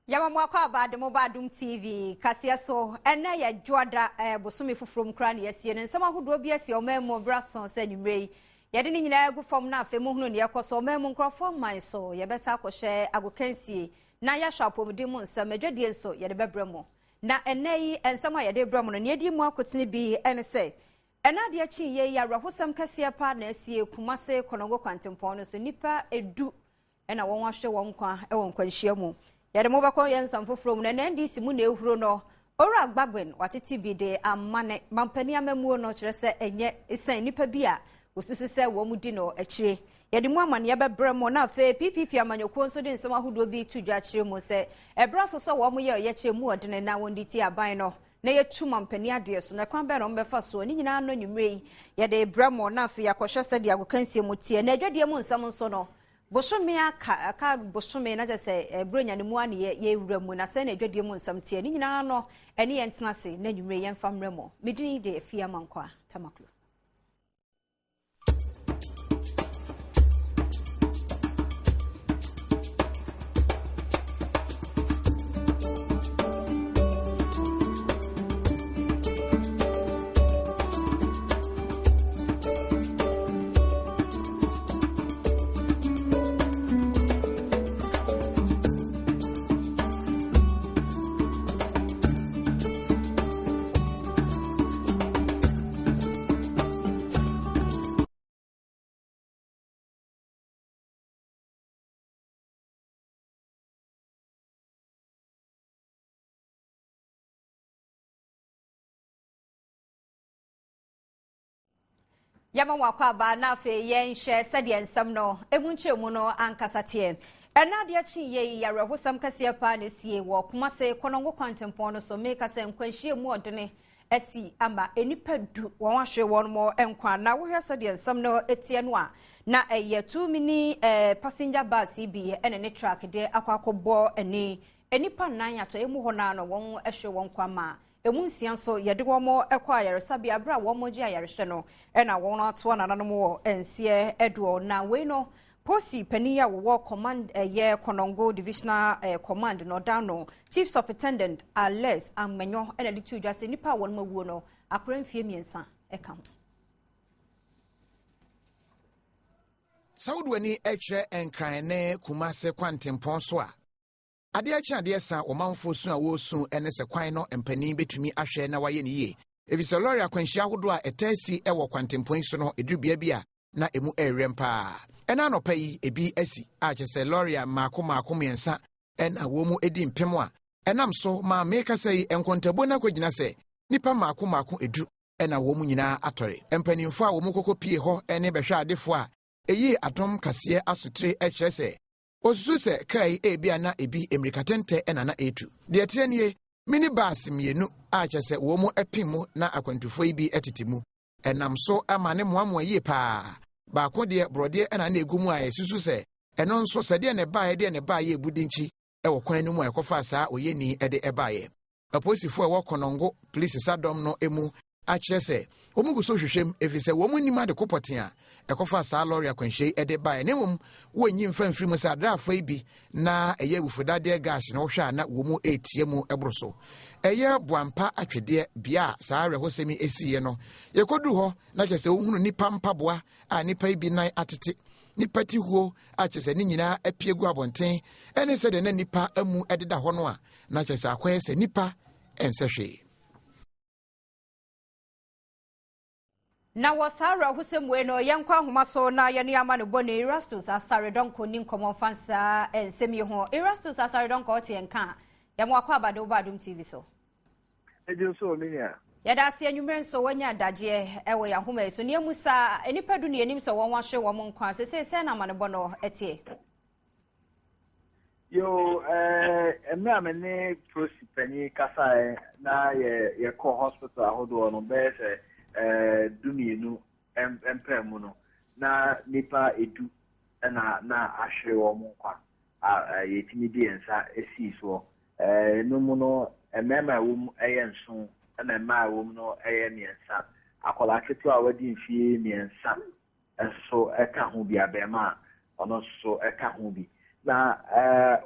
Yɛma mo akwaaba de mo ba Adom TV kaseɛ so. Ɛnɛ yɛ dwoada eh, bosome foforɔ mu koraa na yɛasie no. Nsɛm ahodoɔ bi asi ɔman mu berɛ aso sɛ anwummerɛ yi. Yɛde ne nyinaa agu fam na afei mohunu deɛ ɛkɔ so ɔman mu nkurɔfoɔ man so. Yɛbɛsa akɔhyɛ agokansie na yɛahwɛ apɔmuden mu nsɛm. Adwadie nso yɛde bɛbrɛ mo. Na ɛnɛ yi nsɛm a yɛde brɛ mo no, nea ɛdi mu akotene bi ne sɛ ɛna adeɛ kyeeɛ yi awerɛhosɛm kɛseɛ paa na asie Kumase Konongo kwantempɔn no so. Nnipa edu na wɔahwɛ wɔn nkwa wɔ nkwanhyia mu. Yɛde mo bɛkɔ yɛn nsɛm foforɔ mu na na NDC mu na ehuro no. Owura Gbagben watete bi de ama ne mampanin amammuo no kyerɛ sɛ ɛnyɛ esiane nnipa bi a wɔsusu sɛ wɔn di no akyire. Yɛde mu amaneɛ bɛbrɛ mo na afei PPP amanyɔkuo nso de nsɛm ahodoɔ bi to dwa kyerɛ mu sɛ ɛberɛ so sɛ wɔn yɛ ɔyɛkyerɛ mu ɔdene na wɔn de ti aban no na yɛtu mampanin adeɛ so na kwan bɛn na wɔbɛfa soɔ ne nyinaa no anwummerɛ yi yɛde brɛ mo na afei akɔhwɛ sɛdeɛ agokansie mu teɛ na adwadie mu nsɛm nso no Bosome aka aka bosome na kyerɛ sɛ Buronya no mu ara na yɛrewura mu na sɛn na adwadie mu nsɛm teɛ ne nyinaa no ɛne yɛn ntena ase na anwummerɛ yɛmfa mmerɛ mo. Me din de Afia Amankwa Tamaklo. Yɛma mo akwaaba na afei yɛnhwɛ sɛdeɛ nsɛm no emu nkyerɛmu no ankasa teɛ. Ɛna adeɛ kye yie yi awerɛhosɛm kɛseɛ paa na esie wɔ Kumase Kɔnɔngo kwantempɔn no so. Meka sɛ nkwanhyia mu ɔdene asi ama nnipa du wɔn ahwere wɔn mo nkwa. Na wohwɛ sɛdeɛ nsɛm no teɛ no a, na ɛyɛ two mini eh, passenger bus yi bi ɛne ne truck de akɔ akɔbɔ ani. Nnipa nnan atɔeɛ mu hɔ naa no wɔn ahwere wɔn nkwa ma Emu nsia nso, yɛde wɔn kɔ ayaresabea bere a wɔregye ayarehwɛ no na wɔatoa nananom wɔ nseɛ doɔ. Na wei no, Posi panin a wɔwɔ command ɛyɛ Konongo Divisional eh, Command no ɔda no Chief Superintendent Alex Amenyo na de to dwa sɛ nnipa a wɔn awuo no akora mfie mmiɛnsa ka ho. Sɛ wode w'ani kyerɛ Nkran ne Kumase kwantempɔn so a, Adeɛ kye adeɛ sa, ɔmanfoɔ su a wɔresu ne sɛ kwan no mpanin bɛtumi ahwɛ na wɔayɛ no yie, efisɛ lɔre akwanhyia ahodoɔ a ɛtaa si wɔ kwantempɔn yi so no ɛduru bea bi a na ɛmu ɛrewɛm paa. Ɛna anɔpa yi ebi asi a kyerɛ sɛ lɔre a mmaako mmaako mmiɛnsa na wɔn mu di mpem a ɛnam so ma mekasa yi nkontabuo no akɔgyina sɛ nnipa mmaako mmaako edu na wɔn nyinaa atɔre. Mpanimfoɔ a wɔn kɔkɔ pie hɔ ne bɛhwɛ adefoɔ a ɛyii adom kaseɛ asotire kyerɛ sɛ Osusu sɛ kaa yi ebia na ebi mmirikatɛntɛ na na ɛretu. Deɛ ɛteɛ nie, mini bus mmienu a kyerɛ sɛ wɔn mu apem mu na akwantufoɔ yi bi tete mu. Ɛnam so ma ne moamoa yie paa. Baako deɛ borɔdeɛ na na ɛgu mu a yɛsusu sɛ ɛno nso sɛ deɛ na ɛbaeɛ deɛ na ɛbaeɛ ebudinkyi wɔ kwan no mu a ɛkɔfaa saa oyenni de ɛbaeɛ. Apolisifo a ɛwɔ Konongo polisi sadɔm no mu akyerɛ sɛ wɔn gu so hwehwɛ mu efisɛ wɔn nnim ade ko pɔtee a ɛkɔfaa saa lɔre akwanhyia yi de baeɛ na mmom wɔnyi mfa mfiri mu sɛ adraafoɔ yi bi na ɛyɛ awufodadeɛ gas na wɔhwɛ a na wɔn mu retia mu boro so. Ɛyɛ Boampa atwedeɛ bea a saa awerɛhosɛm yi esiiɛ no. Yɛkɔduru hɔ na kyerɛ sɛ wohunu nnipa mpaboa a nnipa yi bi nan atete, nnipa ti huo a kyerɛ sɛ ne nyinaa apue gu abɔnten ɛne sɛdeɛ na nnipa amu deda hɔ no a na kyerɛ sɛ akɔyɛ sɛ nnipa ɛnsɛ hwee. Na wɔ saa awerɛhosɛm wei no, yɛnkɔ ahoma so na yɛne amanebɔni Erastus Asare Donkor nni nkɔmmɔ mfa saa nsɛm yi ho. Erastus Asare Donkor, wote yɛn nka a, yɛma wakɔ abade wo ba Adom TV so. Egye nso wɔ me nua. Yɛda ase anwummerɛ nso wanya adagyeɛ wɔ yɛn ahoma yi so. Nea mu saa, nnipa du ne yɛnim sɛ wɔn ahwere wɔn nkwa. Sesei sɛn na amanebɔ no teɛ? Yo, eh, mmerɛ a me ne prosi panyin kasaeɛ na yɛ yɛkɔ hospital ahodoɔ no bɛyɛ sɛ eh, dumienu mpaa mu no, na nnipa edu na na ahwere wɔn nkwa a yɛtumi de yɛn nsa sii soɔ. Ɛno mu no, mmarima a ɛwɔ mu yɛ nson ɛna mmaa a ɛwɔ mu no yɛ mmiɛnsa. Akwadaa ketewa a wadi mfeɛ mmiɛnsa nso ka ho bi, abarimaa ɔno nso ka ho bi. Na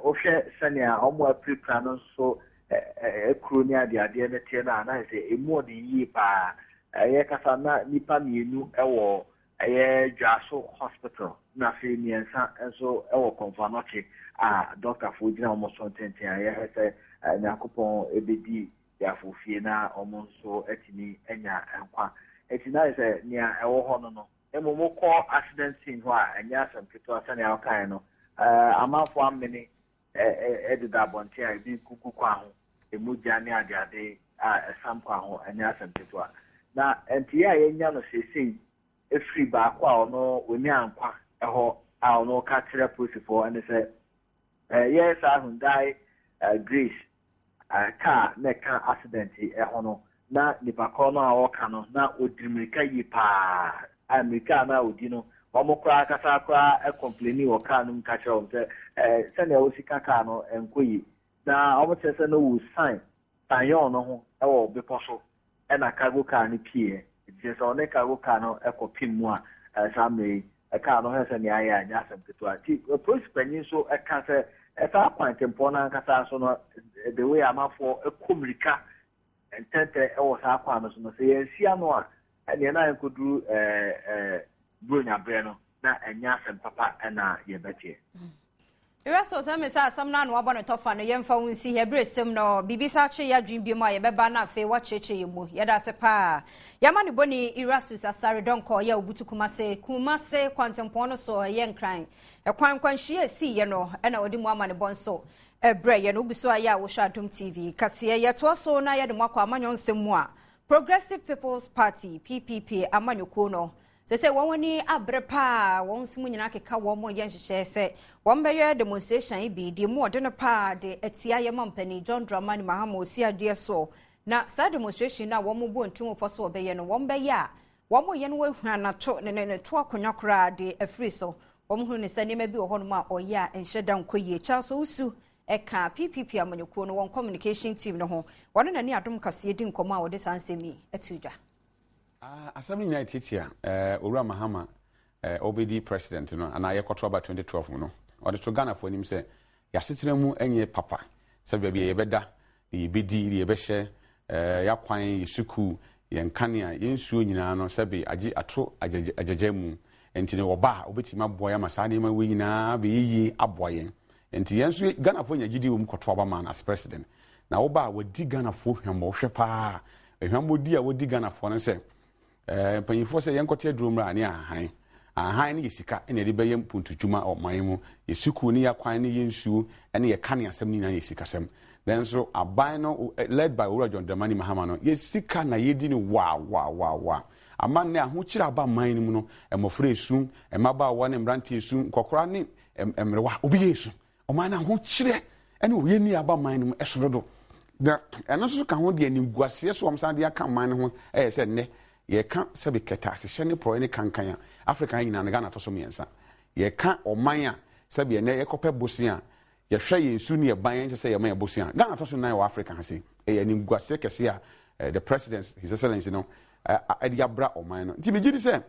wohwɛ sɛnea wɔn a apirapira no nso akuro ne adeadeɛ no teɛ no a, na ayɛ sɛ ɛmu ɔden yie paa. Yɛkasa na nnipa mmienu wɔ ɛyɛ Dwaso Hospital na afei mmiɛnsa nso wɔ Komfo Anokye a dɔktafoɔ gyina wɔn so ntenten a yɛhwɛ sɛ Nyankopɔn bɛdi yɛn fie na wɔn nso atumi anya nkwa. Enti na ayɛ sɛ nea ɛwɔ hɔ no no. Mmom wokɔ accident scene hɔ a, ɛnyɛ asɛm ketewa sɛnea wokae no. Amanfoɔ amene deda abɔnten a ebi gugu kwan ho, mogya ne adeade a ɛsam kwan ho, ɛnyɛ asɛm ketewa. Na nteɛ a yɛanya no seesei firi baako a ɔno ɔnyaa nkwa hɔ a ɔno ka kyerɛ apolisifoɔ ne sɛ, yɛyɛ saa Hyundai Grace car na ɛka accident yi ho no, na nipa korɔ no a ɔreka no, na ɔdiri mmirika yie paa, a mmirika a na ɔdi no, wɔn koraa ankasa koraa complaini wɔ car no mu ka kyerɛ wɔn sɛ sɛnea ɔsi ka car no ɛnkɔ yie. Na wɔn kyerɛ sɛ na ɔresan Sanyɔn no ho wɔ bepɔ so na cargo car no pieeɛ. Nti kyerɛ sɛ ɔne cargo car no kɔ pem mu a saa mmerɛ yi car no hwɛ sɛ nea ayɛ a ɛnyɛ asɛm ketewa. Nti polisi panyin nso ka sɛ saa kwan tempɔn no ankasa so no the way amanfoɔ kɔ mmirika ntɛntɛ wɔ saa kwan no so no sɛ yɛansi ano a ɛneɛ na yɛnkɔduru Buronya berɛ no na ɛnyɛ asɛm papa na yɛbɛteɛ. Erastus, ɛme sɛ asɛm no ano abɔ ne tɔfa no, yɛmfa wo nsi ha. Ɛberɛ sɛm no, biribi saa kye yɛn adwene biom a, yɛbɛba na afei woakyerɛkyerɛ yɛn mu. Yɛda ase paa. Yɛama ne bɔni Erastus Asare Donkor yɛ Obutu Kumase, Kumase kwantempɔn no so, ɛyɛ Nkran. Ɛkwan nkwanhyia a ɛsiiɛ no na ɔde mu amanebɔ nso brɛ yɛn. Wogu so a yɛ a wohwɛ Adom TV kaseɛ. Yɛtoa so na yɛde mo akɔ amanyɔ nsɛm mu a, Progressive People's Party, PPP, amanyɔkuo no Seesei wɔn ani abere paa, wɔn nso mu nyinaa keka wɔn yɛ nhyehyɛe sɛ wɔbɛyɛ demonstration yi bi de mu ɔde no paa de atia yɛn mampanin John Dramani Mahama osi adeɛ soɔ. Na saa demonstration no a wɔn bɔ ntirim pɔ so wɔbɛyɛ no, wɔn bɛyɛ a wɔn yɛ no wɔahura nato ne ne to akonnwa koraa de afiri so. Wɔn hunu ne sɛ nneɛma bi wɔ hɔnom a ɔyɛ a ɛnhyɛ da nkɔ yie. Charles Owusu ɛka PPP amanyɔkuo no wɔn communication team no ho. Wɔne n'ani adom kaseɛ di nkɔmmɔ a wɔde saa nsɛm yi ato dwa. Ah asɛm no nyinaa yɛ tiatia eh, Owura Mahama eh, ɔbɛdi president no anaa yɛkɔto aba 2012 mu no, ɔde to Ghanafoɔ anim sɛ yɛasetena mu nyɛ papa, sɛ baabi a yɛbɛda, deɛ yɛbɛdi, deɛ yɛbɛhyɛ, eh, yɛakwan, yɛ sukuu, yɛn nkanea, yɛn nsuo nyinaa no sɛbe agye ato agyagya mu. Nti no ɔba a ɔbɛtumi aboa yɛn ama saa nneɛma wei nyinaa bɛyɛ yie aboa yɛn. Nti yɛn nso Ghanafoɔ nya gyidie wɔ mu kɔto aba maa no as president. Na woba a wadi Ghanafoɔ hwammɔ, wohwɛ paa a, hwammɔdi a wadi Ghanafoɔ no sɛ, eh, mpanyinfoɔ sɛ yɛnkɔte aduro mmra ne ahahan. Ahahan no yɛ sika na yɛde bɛyɛ mpuntudwuma wɔ ɔman mu. Yɛ sukuu ne yɛ akwan ne yɛ nsuo ne yɛ kane asɛm no nyinaa yɛ sikasɛm. Nanso aban no led by Owura John Dramani Mahama no, yɛ sika na yɛdi no waa waa waa waa. Ama nnɛ ahokyere aba man no mu no, mmɔfra esu, mmabaawa ne mmeranteɛ esu, nkɔkora ne mmerewa, obi yɛ esu. Ɔman no ahokyerɛ ne oyenni aba man no mu ɛso dodo. Na ɛno nso ka ho deɛ animguaseɛ so wɔn san de aka man no ho ɛyɛ sɛ nnɛ yɛka sɛbi kɛtɛasehyɛ ne porɔeɛ ne kankan a Africa ha nyinaa no Ghana tɔ so mmiɛnsa. Yɛka ɔman a sɛbi ɛnnɛ yɛkɔpɛ bosea a yɛhwɛ yɛn su ne yɛn ban ɛnkyɛ sɛ yɛma yɛn bosea. Ghana tɔ so nnan wɔ Africa ha sei. Ɛyɛ animguaseɛ kɛseɛ a the president his excellency no ɛde abra ɔman no. Nti megye di sɛ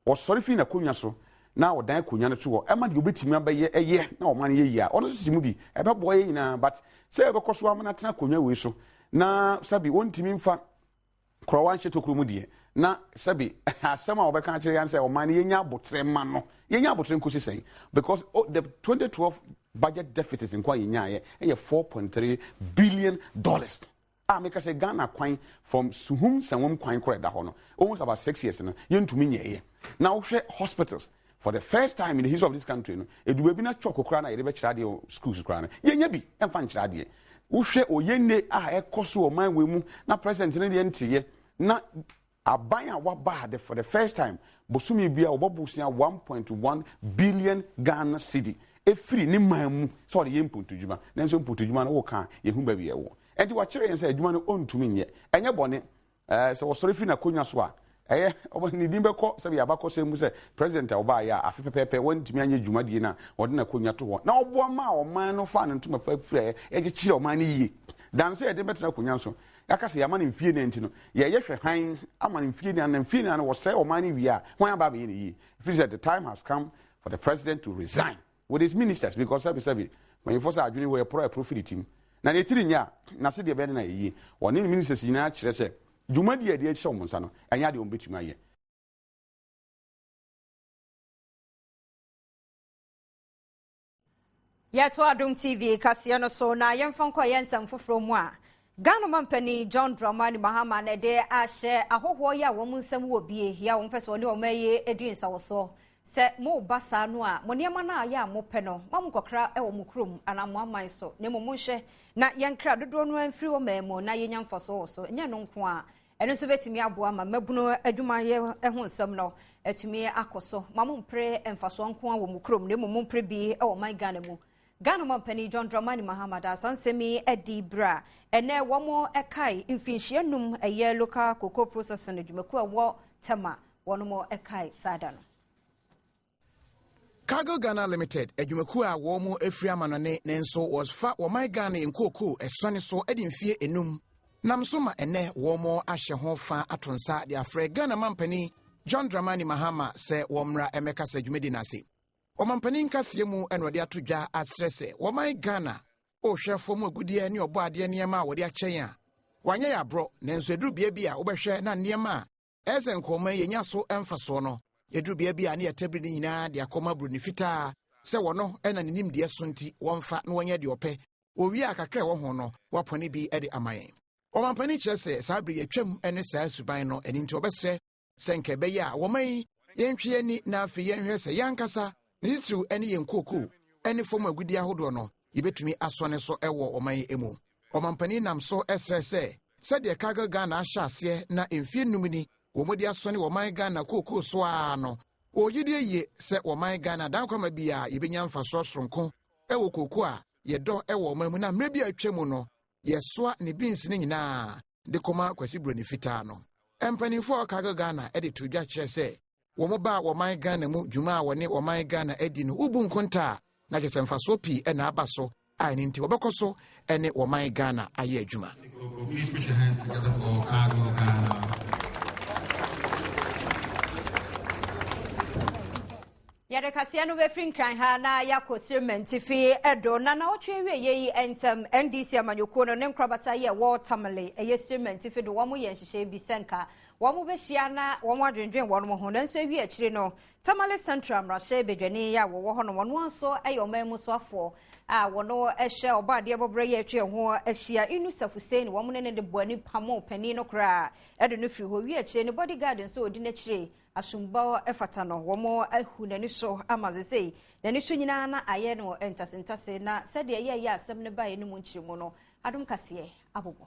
Ɔsɔre fi n'akonnwa so na ɔdan akonnwa no to hɔ ma deɛ ɔbɛtumi abɛyɛ yɛ na ɔman no yɛ yie a, ɔno nso si mu bi. Ɛbɛboa yɛn nyinaa but sɛ yɛbɛkɔ so ama no atena akonnwa wei so na sɛbi ɔntumi mfa korɔwa nhyɛ tokuro mu deɛ na sɛbi asɛm a wɔbɛka akyerɛ yɛn sɛ ɔman no yɛnya abotrɛ ma no yɛnya abotrɛ nkosi sɛn because oh, the 2012 budget deficit nko a yɛnyaeɛ ɛyɛ 4.3 billion dollars A meka sɛ Ghana kwan from Suhum Sɛnwam kwan kora ɛda hɔ no almost about 6 years no yɛntumi nyɛeɛ. Na wohwɛ hospitals for the first time in the history of this country no ɛdu baabi na chalk koraa na yɛde bɛkyerɛ adeɛ wɔ schools koraa no yɛnya bi ɛmfa nkyerɛ adeɛ. Wohwɛ oyenne a ɛkɔ so wɔ ɔman wei mu na president no deɛ nteeɛ na Aban a waba ha de for the first time bosome biara wɔbɔ bosea 1.1 billion Ghana cedi ɛfiri ne man mu sɛ ɔde yɛ mpuntudwuma. Nanso mpuntudwuma no woka a yɛhu baabi a ɛwɔ. Ɛnti wakyerɛ yɛn sɛ adwuma no ɔntumi nyɛ. Ɛnyɛ bɔne. Ɛɛ sɛ ɔsɔre firi n'akonnwa so a ɛyɛ ɔbɛ ne din bɛkɔ sɛbi abakɔsɛm mu sɛ president a ɔbaayɛ a afe pɛpɛɛpɛ wantumi anyɛ dwumadie no a ɔde n'akonnwa to hɔ na ɔboa maa ɔman no faa ne ntoma fa firi a yɛkyekyere ɔman no yie dan sɛ yɛde bɛtena akonnwa so. Yɛaka sɛ yɛama no mfie nnan nti no, yɛyɛ hwɛ hann ama no mfie nnan, na mfie nnan no wɔsɛe ɔman no wie a, hwan aba abɛyɛ no yie? Ɛfiri sɛ the time has come for the president to resign. with his ministers because sɛbi sɛbi mpanyinfoɔ sɛ adwene wɔ ɛporɔ ɛporɔ firi tim na ne tiri nyɛ a n'ase deɛ bɛyɛ ne na ɛyie. Ɔne ne ministers nyinaa kyerɛ sɛ dwumadie a yɛde ahyɛ wɔn nsa no ɛnyɛ adeɛ wɔn bɛtumi ayɛ. Yɛto Adom TV kaseɛ no so na yɛmfa nkɔ yɛn nsɛm foforɔ mu a, Ghana mampanin John Dramani Mahama na ɛde ahyɛ ahɔhoɔ yi a wɔn nsɛm wɔ bie yi a wɔn pɛ sɛ wɔne wɔn ayi di nsawɔsoɔ sɛ mo ba saa no a mo nneɛma no a yɛ a mopɛ no ma mo nkɔkra wɔ mo kurom anaa mo aman so na mmom monhwɛ na yɛnkra dodoɔ no amfiri wɔ man mu na yɛnya mfasoɔ wɔ so. Ɛnyɛ no nko a, ɛno nso bɛtumi aboa ma mmabunu adwumayɛ ho nsɛm no atumi akɔ so. Ma mo mpere mfasoɔ nko a wɔ mo kurom na mmom mo mpere bi wɔ man Ghana mu. Ghana mampanin John Dramani Mahama da saa nsɛm yi adi berɛ a ɛnɛ wɔn kae mfinhyia num ɛyɛ local cocoa processing adwumakuo a ɛwɔ Tema wɔn kae saa da no. Cargill Ghana Limited adwumakuo a wɔn mu afiri amanɔne ne nso wɔfa wɔman Ghana nkookoo ɛsɔne so de mfie enum nam so ma ɛnɛ wɔn mo ahyɛ ho fa ato nsa de afrɛ Ghana mampanin John Dramani Mahama sɛ wɔmmra mmɛkasa dwumadi no ase. Ɔmampanin nkaseɛ mu ɛna ɔde ato dwa akyerɛ sɛ wɔman Ghana ɔrehwɛ fam agudeɛ ne ɔbɔ adeɛ nneɛma a wɔde akyɛ yɛn a wanyɛ yɛ aborɔ, nanso ɛduru bea bi a wobɛhwɛ na nneɛma a ɛyɛ sɛ nkɔmma yɛnya so mfasoɔ no, ɛduru bea bi a ne yɛtabiri no nyinaa de akɔma buroni fitaa sɛ wɔno ɛna ne nimdeɛ so nti wɔmfa na wɔnyɛ deɛ ɔpɛ. Wɔwie a kakra ɛwɔ ho no wɔapɔne bi de ama yɛn. Ɔmampanin kyerɛ sɛ saa bere yɛtwam ne saa suban no, ɛno nti ɔbɛsrɛ sɛ nka ɛbɛyɛ a wɔma yi yɛntwe yɛn ani na afei yɛnhwɛ sɛ yɛn ankasa ne titiriw ne yɛn kookoo ne fam agudie ahodoɔ no yɛbɛtumi asɔ ne so wɔ ɔman yi mu. Ɔmampanin nam so srɛ sɛ sɛdeɛ Cargill Ghana ahyɛ aseɛ na mfie num ni wɔn de asɔne wɔman Ghana kookoo so ara no, wɔwɔ gyidie yie sɛ wɔman Ghana dankwama bi a yɛbɛnya mfasoɔ soronko wɔ kookoo a yɛdɔ wɔ ɔman mu na mmerɛ bi a atwa mu no yɛsoa ne beans no nyinaa de kɔma Kwasi Buroni fitaa no. Mpanimfoɔ a Cargill Ghana de to dwa kyerɛ sɛ wɔn ba a wɔman Ghana mu dwuma a wɔne wɔman Ghana adi no wobu nkonta a na kyerɛ sɛ mfasoɔ pii na aba so a ɛno nti wɔbɛkɔ so ne wɔman Ghana ayɛ adwuma. Please put your hands together for Cargill Ghana. Yɛde kaseɛ no bɛfiri Nkran ha na yɛakɔ Sirmantifi ɛdo na nawɔtwe awie yi ntɛm NDC amanyɔkuo no ne nkorabata yɛ wɔ Tamale ɛyɛ Sirmantifi do wɔn yɛ nhyehyɛe bi sɛ nka wɔn bɛhyia na wɔn adwendwen wɔn ho, nanso awie akyire no Tamale Central mmarahyɛ badwani a wɔwɔ hɔ no wɔn nso yɛ ɔman mu soafoɔ a wɔn hyɛ ɔbaadeɛ bɔbrɛ yɛ atwa ho ahyia Inusa Fuseini wɔn ne ne de bɔ ani pamo panin no koraa ɛde no firi hɔ. Wie akyire ne bodyguard nso ɔdi n'akyire asomba ɛfata no wɔn ahu n'ani so ama sesei n'ani so nyinaa na ayɛ no ntasentase na sɛdeɛ ɛyɛ yɛ asɛm no baeɛ no mu nkyerɛmu no Adom kaseɛ abobɔ.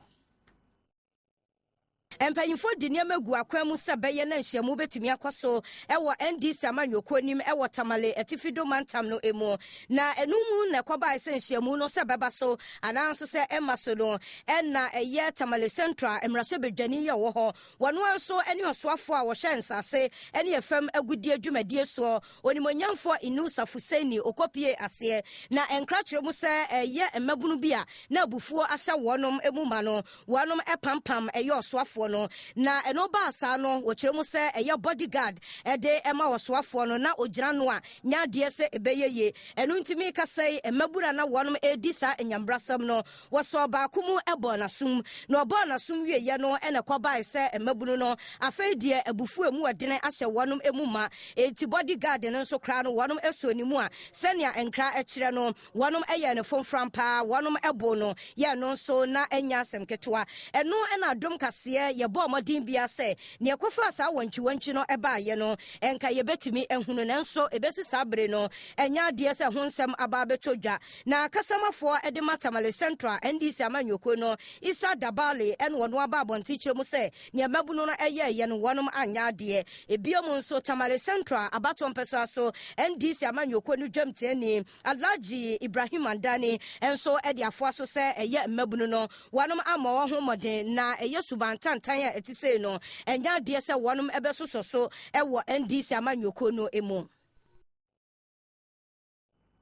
Mpanyinfoɔ di nneɛma gu akwan mu sɛ bɛyɛ na nhyiamu bɛtumi akɔ so ɛwɔ NDC amanyɔkuo nim ɛwɔ Tamale Atifido mantam no emu. Na ɛno mu na ɛkɔbae sɛ nhyiamu no sɛ bɛba so anaa nso sɛ ɛma so no, ɛna ɛyɛ Tamale Central mmarahyɛbadwani yɛ wɔ hɔ. Wɔn nso ne ɔsoafoɔ a wɔhyɛ nsase ne ɛfam agudie dwumadie soɔ, onimonyamfoɔ Inusa Fuseini okɔpie aseɛ. Na nkrakyerɛ mu sɛ ɛyɛ mmabunu bi a na abufuo ahyɛ wɔnom mu ma no, wɔnom pampam ɛyɛ ɔsoafoɔ no. Na ɛno baa saa no, wɔkyerɛ mu sɛ ɛyɛ bodyguard ɛde ɛma ɔsoafoɔ no na ogyina no a nya adeɛ sɛ ɛbɛyɛ yie. Ɛno nti meka sɛ mmabunu a na wɔnom ɛredi saa nyambrasɛm no, wɔsɔɔ baako mu ɛbɔɔ n'asom. Na ɔbɔɔ n'asom wieɛ no, ɛna ɛkɔbae sɛ mmabunu no afei deɛ abufuo mu ɔdene ahyɛ wɔnom mu ma. Enti bodyguard no nso koraa no wɔnom ɛsɔ ne mu a sɛnea nkra ɛkyerɛ no wɔnom ɛyɛ ne fomfram paa, wɔnom ɛbo no yɛ no nso na ɛnya asɛm ketewa. Ɛno ɛna Adom kaseɛ yɛbɔɔ mmɔden bia sɛ nea ɛkɔfaa saa wɔnkyiwankyi no ɛbaayɛ no ɛnka yɛbɛtumi ahunu, nanso ɛbɛsi saa bere no ɛnya adeɛ sɛ ho nsɛm aba abɛtɔ dwa. Na kasamafoɔ ɛde ma Tamale Central NDC amanyɔkuo no Isa Dabale ɛna ɔno aba abɔnten kyerɛ mu sɛ nea mmabunu no ɛyɛɛyɛ no wɔnom anyɛ adeɛ. Ebio mu nso Tamale Central abatoɔ mpɛsoa so NDC amanyɔkuo no dwamtiani Alhaji Ibrahim Andani nso de afoa so sɛ ɛyɛ mmabunu no wɔnom ammɔ wɔn ho mmɔden na ɛyɛ suban tantan a ɛte sei no ɛnyɛ adeɛ sɛ wɔnom ɛbɛsosɔ so ɛwɔ NDC amanyɔkuo no mu.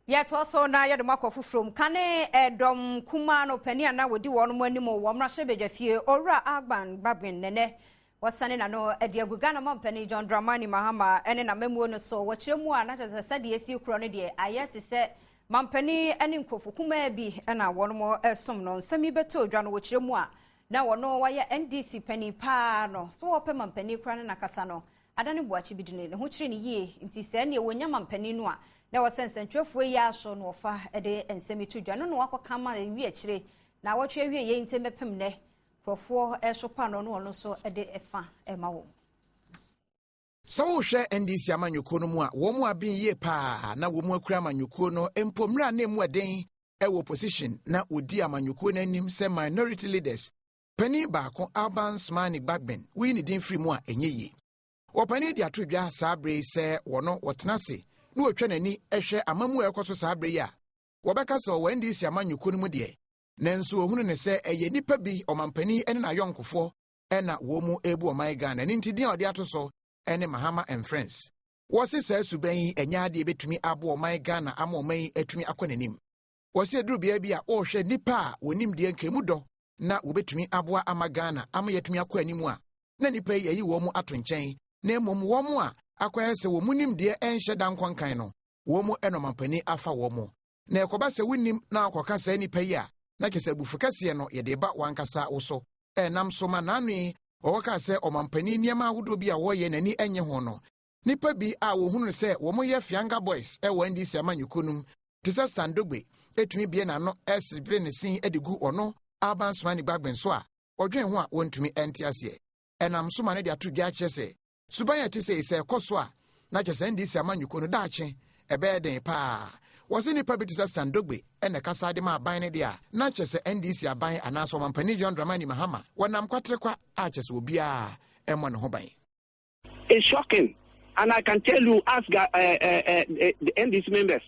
Yɛtoa so na yɛde mo akɔ foforɔ mu. Kane ɛdɔm kumaa no panin a na wɔdi wɔn anim wɔ mmarahyɛbadwafie, Owura Alban Bagbin nɛnɛ. Wɔsane n'ano de agu Ghana mampanin John Dramani Mahama ne n'amammuo no so. Wɔkyerɛ mu a, na kyerɛ sɛ sɛdeɛ ɛsi korɔ no deɛ, ayɛ te sɛ mampanin ne nkurɔfo kumaa bi na wɔn som no. Nsɛm yi bɛtɔ dwa no, wɔkyerɛ mu a, na wɔno wɔyɛ NDC panin paa no, so wɔpɛ mampanin koraa ne n'akasa no, Adane Boakye Bidini, ne ho kyerɛ ne yie. Nti sɛ ɛneɛ wɔnya mampanin no a, na ɛwɔ sɛ nsɛntwerɛfoɔ yi ara so na wɔfa de nsɛm yi to dwa. No na wakɔka ma ewi akyire na wɔtwe awie yɛn ntɛm bɛpem nnɛ. Nkurɔfoɔ ɛso pa no, na ɔno nso de ɛfa ɛma wɔn. Sɛ wohwɛ NDC amanyɔkuo no mu a, wɔn mu aben yie paa na wɔn mu akura amanyɔkuo no mpo mmerɛ a na emu ɛden ɛwɔ opposition na wɔdi amanyɔkuo no anim sɛ minority leaders. Panin baako, Alban Sumana Bagbin, woyi ne din firi mu a ɛnyɛ yie. Wɔpanin de ato dwa saa bere yi sɛ wɔno wɔtena ase na wɔtwa n'ani hwɛ amammuo a ɛkɔ so saa bere yi a, wɔbɛka sɛ ɔwɔ NDC amanyɔkuo no mu deɛ, nanso ohunu ne sɛ ɛyɛ nnipa bi, ɔmampanin ne n'ayɔnkofoɔ, ɛna wɔn mu ebu ɔman Ghana ne nti din a ɔde ato so ne Mahama and Friends. Wɔse saa suban yi ɛnyɛ adeɛ bɛtumi aboa ɔman Ghana ama ɔman yi atumi akɔ n'anim. Wɔse aduru bea bi a wɔrehwɛ nnipa a wɔnim deɛ nka emu dɔ na wɔbɛtumi aboa ama Ghana ama yɛatumi akɔ anim a, na nnipa yi yɛyi wɔn mu ato nkyɛn, na mmom wɔn a akɔyɛ sɛ wɔn mu nimdeɛ ɛnhyɛ da nkɔnkan no, wɔn mu ɛna ɔmampanin afa wɔn mu. Na ɛkɔba sɛ wonim na akɔka saa nnipa yi a, na kyerɛ sɛ abufu kɛseɛ no yɛde ba wankasa wo so. Ɛnam so ma n'ano yi wɔwɔkaa sɛ ɔmampanin nneɛma ahodoɔ bi a wɔreyɛ n'ani nye ho no, nnipa bi a wɔhunu sɛ wɔn yɛ Fianga Boys ɛwɔ NDC amanyɔkuo no mu te sɛ Stan Dogbe etumi bie n'ano ɛsibire ne sin de gu ɔno Alban Sumana Bagbin so a ɔdwen ho a wɔntumi nte aseɛ. Ɛnam so ma no de ato dwa akyerɛ sɛ suban a ɛte sɛ sɛ ɛkɔ so a, na kyerɛ sɛ NDC amanyɔkuo no daakye ɛbɛyɛ den paa. Wɔse nnipa bi te sɛ Stan Dogbe ɛna ɛkasa de ma aban no deɛ a, na kyerɛ sɛ NDC aban anaasɛ ɔmampanin John Dramani Mahama wɔnam kwaterekwa a kyerɛ sɛ obiara ɛmmɔ ne ho ban. It's shocking. And I can tell you, ask the NDC members,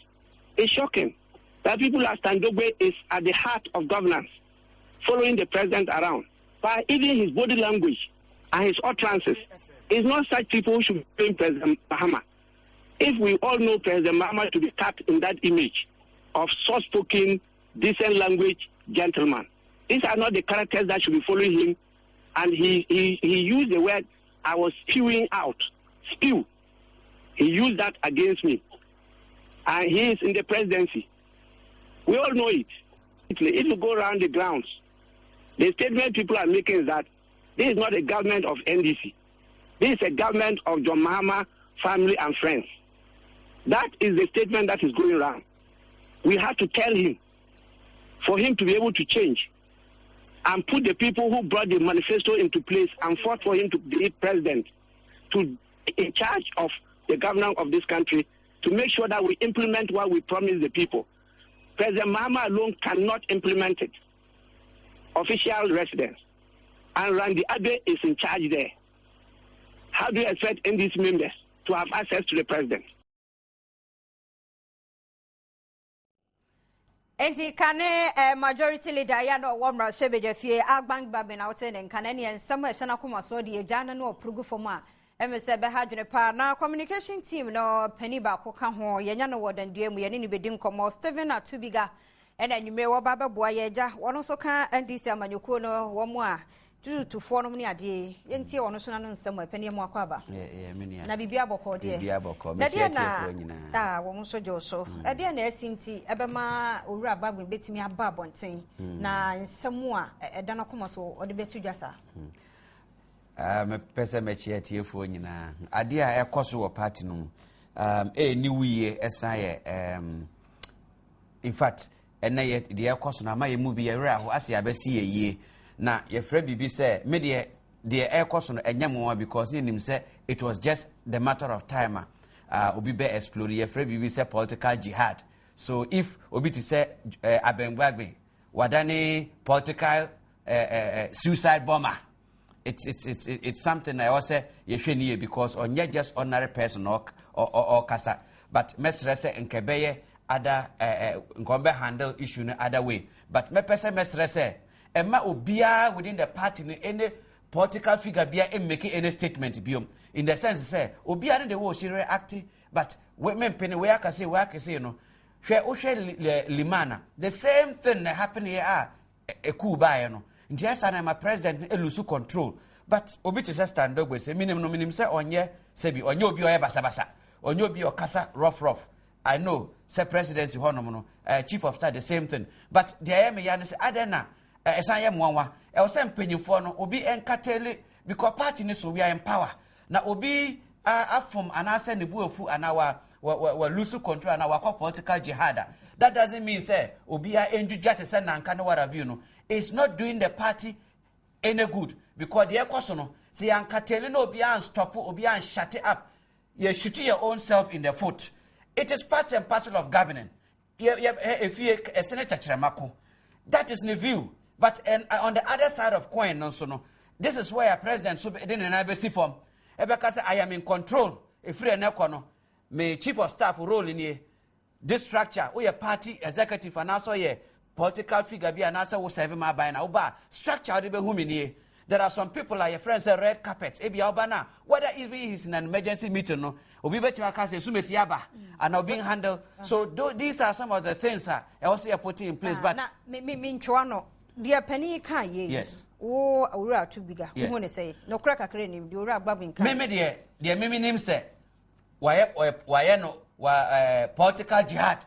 it's shocking that people like Stan Dogbe is at the heart of governance, following the president around. But even his body language and his utterances is not such people who should blame President Mahama. If we all know President Mahama to be cut in that image of soft-spoken, decent language gentleman, these are not the characters that should be following him. And he used the word, "I was spewing out." Spew. He used that against me. And he is in the presidency. We all know it. If you go around the grounds, the statement people are making is that this is not a government of NDC. This is a government of John Mahama family and friends. That is the statement that is going around. We have to tell him for him to be able to change and put the people who brought the manifesto into place and fought for him to be president to in charge of the governance of this country to make sure that we implement what we promised the people. President Mahama alone cannot implement it. Official residence. And Randy Abbey is in charge there. How do you expect NDC members to have access to the president? Enti kane majority leader ya no wɔ mmarahyɛbadwa fie, Alban Bagbin, na wote ne nka na ne nsɛm a ɛhyɛ n'akoma soɔ de agya no no ɔporogu fam a ɛmɛ sɛ ɛbɛha adwene paa. Na communication team no panin baako ka ho, yɛnya no wɔ dandua mu, yɛne no bɛdi nkɔmmɔ, Stephen Atubiga, ɛna anwummerɛ wɔba bɛboa yɛ agya. Wɔn nso ka NDC amanyɔkuo no wɔn a tututufoɔ nom ne adeɛ. Yɛntie wɔn nso n'ano nsɛm a ɛpɛ ne mu akɔ aba na biribi abɔkɔ deɛ na deɛ na a wɔn nso gye so. Ɛdeɛ na ɛsi nti ɛbɛma Owura Bagbin bɛtumi aba abɔnten na nsɛm a ɛda n'akoma so ɔde bɛto dwa saa? Mepɛ sɛ mɛkyerɛ atiefoɔ nyinaa adeɛ a ɛkɔ so wɔ party no mu. Ɛyɛ ne wuyie ɛsan yɛ in fact, ɛnɛ yɛ deɛ ɛkɔ so no ama yɛ mu bi yɛwerɛ aho ase abɛsi yɛ yie na yɛfrɛ biribi sɛ me deɛ deɛ ɛkɔ so no ɛnyɛ mmoa because ne nim sɛ it was just the matter of time a obi bɛ explode. Yɛfrɛ biribi sɛ political jihad. So if obi te sɛ Alban Bagbin wadane political suicide bomber, it's something na ɛwɔ sɛ yɛhwɛ ne yie because ɔnyɛ just ordinary person ɔkasa. But mɛsrɛ sɛ nka ɛbɛyɛ ada nka ɔbɛ handle issue no other way, but mɛpɛ sɛ mɛsrɛ sɛ ɛma obiara within the party no, any political figure bia make any statement biom, in the sense sɛ obiara ne de wɔ ɔsi react, but we mempene wei aka sei, wei aka sei no. Hwɛ, wohwɛ Limana, the same thing na happen here a ɛkuu baeɛ no. Nti ɛsa na ma president no lose control. But obi te sɛ Stan Dogbe sɛ menim no menim sɛ ɔnyɛ sɛbi ɔnyɛ obi ɔyɛ basabasa ɔnyɛ obi ɔkasa rough rough. I know sɛ presidency hɔnom no uh, chief of staff the same thing but deɛ ɛyɛ me ya no sɛ adɛn na ɛsan yɛ mmoanwa ɛwɔ sɛ mpanyinfoɔ no obi nkatɛli because party no so we are in power na obi afom anaasɛ ne bu afu anaa wa wa wa wa lose control anaa wakɔ political jihad a that doesn't mean sɛ obiara ndwidwa te sɛ nanka ne waraview no it's not doing the party any good because deɛ ɛkɔ so no sɛ yɛankatɛli na obiara nstop obiara nshut up yɛ shoot your own self in the foot. It is part and parcel of governing. Yɛ yɛ efie ɛsene tɛkyerɛma ko. That is the view. But and, on the other side of coin no so no, this is where president so de ne nan bɛsi fam. Ɛbɛka sɛ I am in control. Efiri ɛnɛ kɔ no, me chief of staff role nie. This structure, woyɛ party executive anaasɛ ɔyɛ political figure bi anaasɛ wo serve ma aban na woba structure wode bɛhu me nie. There are some people a yɛfrɛ sɛ red carpet. Ebi a woba na whether even if it's in an emergency meeting no, obi bɛtumi aka sɛ sumesi aba and obi handle. So these are some of the things a ɛwɔ sɛ yɛ put in place. But na me me me ntwewa no deɛ panin ka yie. Yes. Wo owura Atubiga. Yes. Wohu ne sɛ nokora kakra nim deɛ owura Agbagbe nka. Me me deɛ deɛ me me nim sɛ wayɛ wayɛ no wa ɛɛ political jihad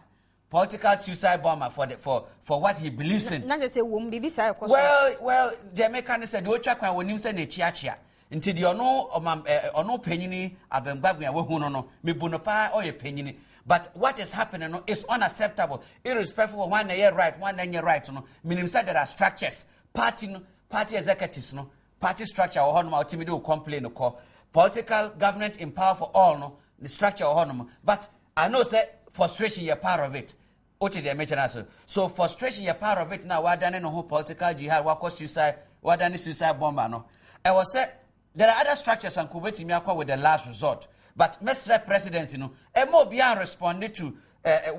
political suicide bomber for the for for what he believes in. Na sɛ wɔm biribi saa ɛkɔ so. Well well deɛ meka ne sɛ deɛ otwa kwan wɔnim sɛ n'akyiakyia nti deɛ ɔno ɔma ɛɛ ɔno panyini Alban Bagbin a wahu no no mebu no paa ɔyɛ panyini but what is happening no is unacceptable irrespective of one na ɛyɛ right one na ɛnyɛ right no menim sɛ there are structures party no party executives no party structure wɔ hɔnom a wotumi de wo complain kɔ political government in power for all no the structure wɔ hɔnom but I know sɛ frustration yɛ part of it wote deɛ mekyɛ no ase so frustration yɛ part of it na wadane ne ho political jihad wakɔ suicide wadane suicide bomber no ɛwɔ sɛ there are other structures anka wobɛtumi akɔ with the last resort but mɛsrɛ presidency no ɛma obiara respond to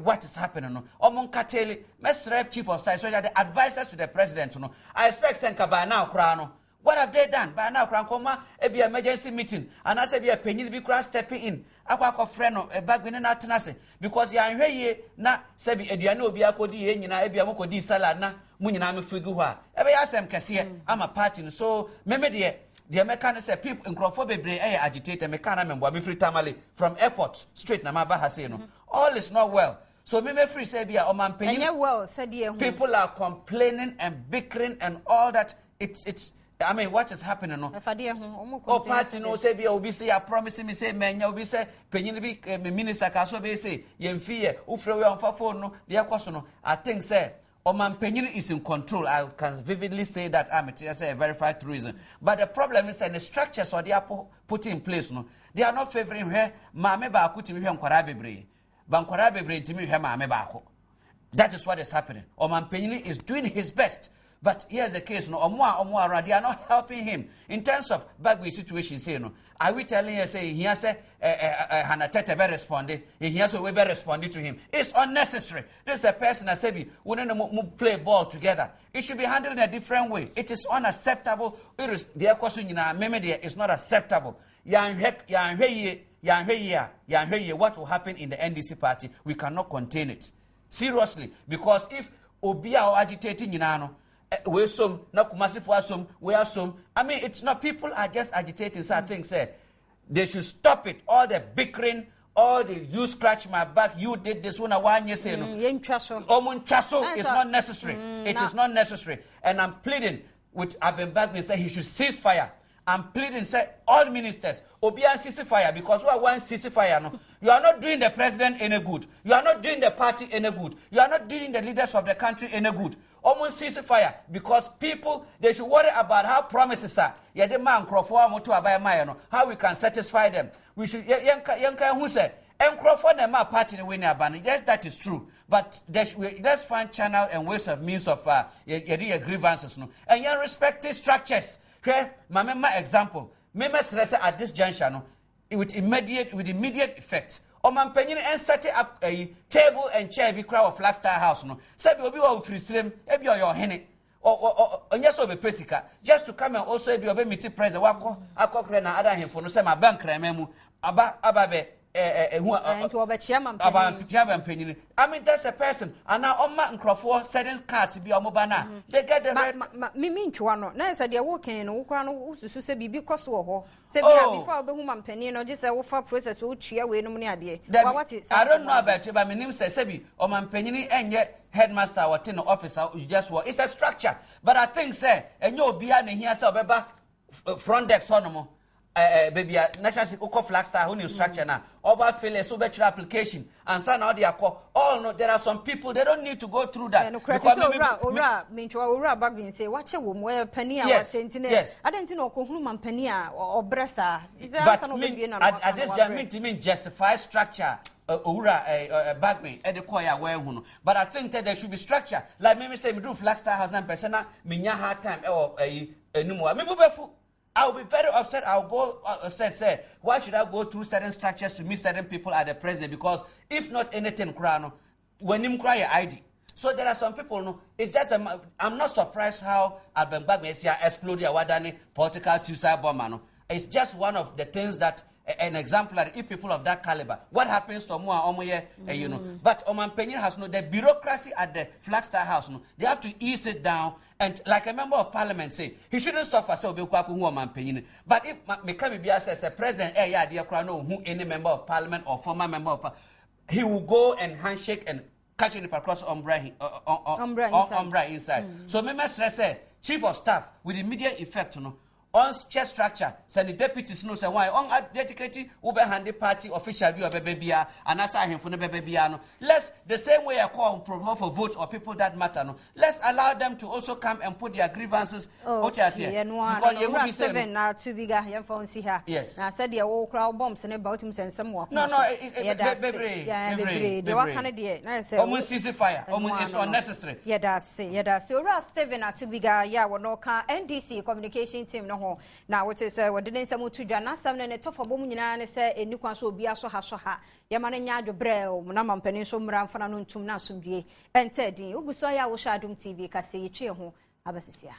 what is happening no ɔmo nkatele mɛsrɛ chief of staff so the advisers to the president no I expect sɛ nka by now koraa no what have they done by now koraa nkɔma ebi emergency meeting anaasɛ ebi panyin bi koraa stepping in akɔ akɔfrɛ no Bagbin ne n'atena ase because yɛanhwɛ yie na sɛbi aduane obi akɔdi yɛn nyinaa ebi a mo kɔdi salad na mo nyinaa mo firi gu hɔ a ɛbɛyɛ asɛm kɛseɛ ama party no so meme deɛ deɛ mɛka ne sɛ people nkurɔfoɔ bebree ɛyɛ agitated meka na mɛmboa mefiri Tamale from airport straight na maba ha sei no all is not well so me mefiri sɛ bi a ɔmanpanyin ɛnyɛ well sɛdeɛ ho people are complaining and bickering and all that it's I mean what is happening no ɛfadeɛ ho ɔmo o party no sɛ bi a obi sɛ yɛ promise me sɛ mɛnya obi sɛ panyin bi eh, me minister ka so bɛyɛ sɛ yɛn fi yɛ wofrɛ wei a ɔmfa phone no deɛ ɛkɔ so no I think sɛ ɔmanpanyin is in control. I can vividly say that I'm a verified tourism. But the problem is that the structures or they are put in place no, they are not favoring her. Maame baako tumi hwɛ nkwaraa bebree. Ba nkwaraa bebree ntumi hwɛ maame baako. That is what is happening. Ɔmanpanyin is doing his best. But here's the case, no, ɔmo a ɔmo around, they are not helping him in terms of Bagbin situation. Say no, are we telling you say he has a Hannah Tete be responding, he has a way be responding to him? It's unnecessary. This is a person that say we don't play ball together. It should be handled in a different way. It is unacceptable. It is the question you know, it's not acceptable. What will happen in the NDC party? We cannot contain it seriously because if obi a agitating you know we some na Kumasi for some we are some. I mean, it's not people are just agitating. So I think say they should stop it. All the bickering, all the you scratch my back, you did this one. I you say no. Ɔmo ntwa so it's not necessary. It is not necessary. And I'm pleading with Alban Bagbin say he should cease fire. I'm pleading say all ministers obiara cease fire because who are one cease fire no. You are not doing the president any good. You are not doing the party any good. You are not doing the leaders of the country any good. Ɔmo cease fire because people they should worry about how promises are. Yɛde ma nkurɔfoɔ a moto aban maa no how we can satisfy them. We should yɛnka yɛnka who say nkurɔfoɔ na ɛma party no wei ne aba no. Yes, that is true, but let's find channel and ways of means of yɛde yɛ grievances no and yɛn respect structures. Hwɛ maame ma example mímɛ srɛ sɛ at this juncture no with immediate effect ɔmanpanyin ɛnset up ɛyi table and chair bi kura wɔ Flagstaff House no sɛbi obi wɔ ofiri sirem ebi ɔyɛ ɔhene ɔnyɛ sɛ ɔbɛpɛ sika just to come and also ebi ɔbɛ meet president wakɔ akɔkorɛ na ada ahemfo no sɛ ma ba nkraman mu aba aba bɛ. Ɛhu a. Nti ɔbɛkyia ma mpanyin. Ɔbɛkyia ma mpanyin. I mean that's a person. Ana ɔma nkurɔfoɔ certain cards bi a wɔn ba na. They get the red. Ma ma mi mi ntwewa no na sɛ deɛ wokan no wokora no wosusu sɛ biribi kɔ so wɔ hɔ. Sɛ bi a before wobɛhu ma mpanyin no gye sɛ wofa process wotua wei nom ne adeɛ. Wa wate. I don't know about it but menim sɛ sɛbi ɔma mpanyin ɛnyɛ headmaster a wɔte no office a you just work. It's a structure but I think sɛ ɛnyɛ obiara na ehia sɛ ɔbɛba front desk hɔ nom. Ɛɛ baabi a national security wokɔ flagstaff wonim structure na ɔba fill so wobɛtwerɛ application ansa na ɔde akɔ all no there are some people they don't need to go through that. Ɛnokorɛ te sɛ owura owura mentwa owura Bagbin sɛ wakyɛ wɔ mu ɛyɛ panin a wakyɛ nti ne adɛn nti na ɔkɔhunu ma mpanin a ɔbrɛ saa but me at this time mentumi justify structure owura Bagbin ɛde kɔɛ a wɔahu no but I think that there should be structure like me me sɛ meduru flagstaff house na mpɛ sɛ na menya hard time ɛwɔ ɛyi anim a me bo bɛfu. I will be very upset. I will go upset. Say, why should I go through certain structures to meet certain people at the president? Because if not anything, Krano, when him cry ID. So there are some people. No, it's just a, I'm not surprised how Alban Bagbin exploded Awadani political suicide bomber. No, it's just one of the things that an exemplary if people of that caliber what happens to Omo Omoye mm. you know but Oman Penyin has no the bureaucracy at the Flagstaff house no they have to ease it down and like a member of parliament say he shouldn't suffer sɛ obeku akɔhu ɔmanpanyin but if meka biribi asɛ sɛ president ɛyɛ adeɛ koraa na ohu any member of parliament or former member of he will go and handshake and catch nipa cross umbra umbra inside mm. so memɛsrɛ sɛ chief of staff with immediate effect no ɔnhyɛ structure sɛ ne deputies no sɛ wɔn ɔn dedicate wobɛhande party official bi a ɔbɛbɛ biara anaasɛ ahemfo no bɛbɛ biara no let's the same way ɛkɔ ɔn for votes or people that matter no let's allow them to also come and put their grievances oh, wote aseɛ because yɛn mu bi sɛ no na to bi ga yɛn fa nsi ha yes na sɛdeɛ wo kora wo bombs ne ba wotumi sɛ nsɛm wɔ no no yɛda ase bebree bebree deɛ waka no deɛ na sɛ ɔmo nsisi fire ɔmo it's unnecessary yɛda ase yɛda ase owura Stephen Atubiga yɛ a wɔn ka NDC communication team no ho na wote sɛ wɔde ne nsɛm to dwa n'asɛm ne ne tɔfabɔ mu nyinaa ne sɛ ɛni kwan so obi aso ha so ha yɛma no nya adwobrɛ na ma mpanin nso mmra mfana no ntum na asomdwie ɛntɛ din wogu so ayɛ a wohyɛ Adom TV kase yɛtwe ho abɛsisia.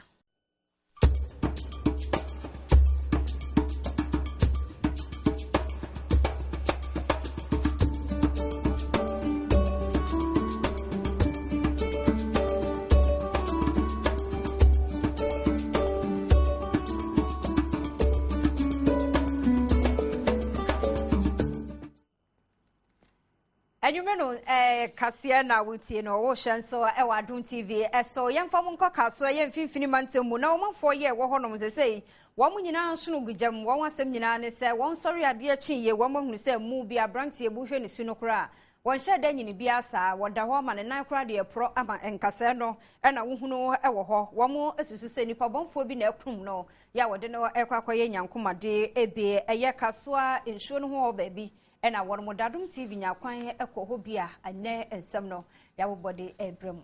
Anwummerɛ no eh, kaseɛ na wotie no wohyɛ nso ɛwɔ Adom TV ɛso yɛmfa mo nkɔ kaso ɛyɛ mfimfini mantam mu na ɔmanfoɔ yɛ ɛwɔ hɔnom sɛsɛi wɔn nyinaa nsono gu gyam wɔn asɛm nyinaa ne sɛ wɔn sɔre adeɛ kye yie wɔn ahunu sɛ mu bi aberanteɛ bu hwɛ ne su no koraa wɔnhyɛ da nyini biara saa wɔda hɔ ama ne nan koraa deɛ porɔ ama nkasɛɛ no ɛna wohunu ɛwɔ hɔ wɔn asusu sɛ nipa bɔnfoɔ bi na akum no yɛ a wɔde no ɛkɔ akɔyɛ nyankomade ebe ɛyɛ kasoa nsuo no ho hɔ baabi Ɛna wɔnom da Adom TV nya kwan kɔ hɔ bi a ɛnɛ nsɛm no yɛabobɔ de rebrɛ mu.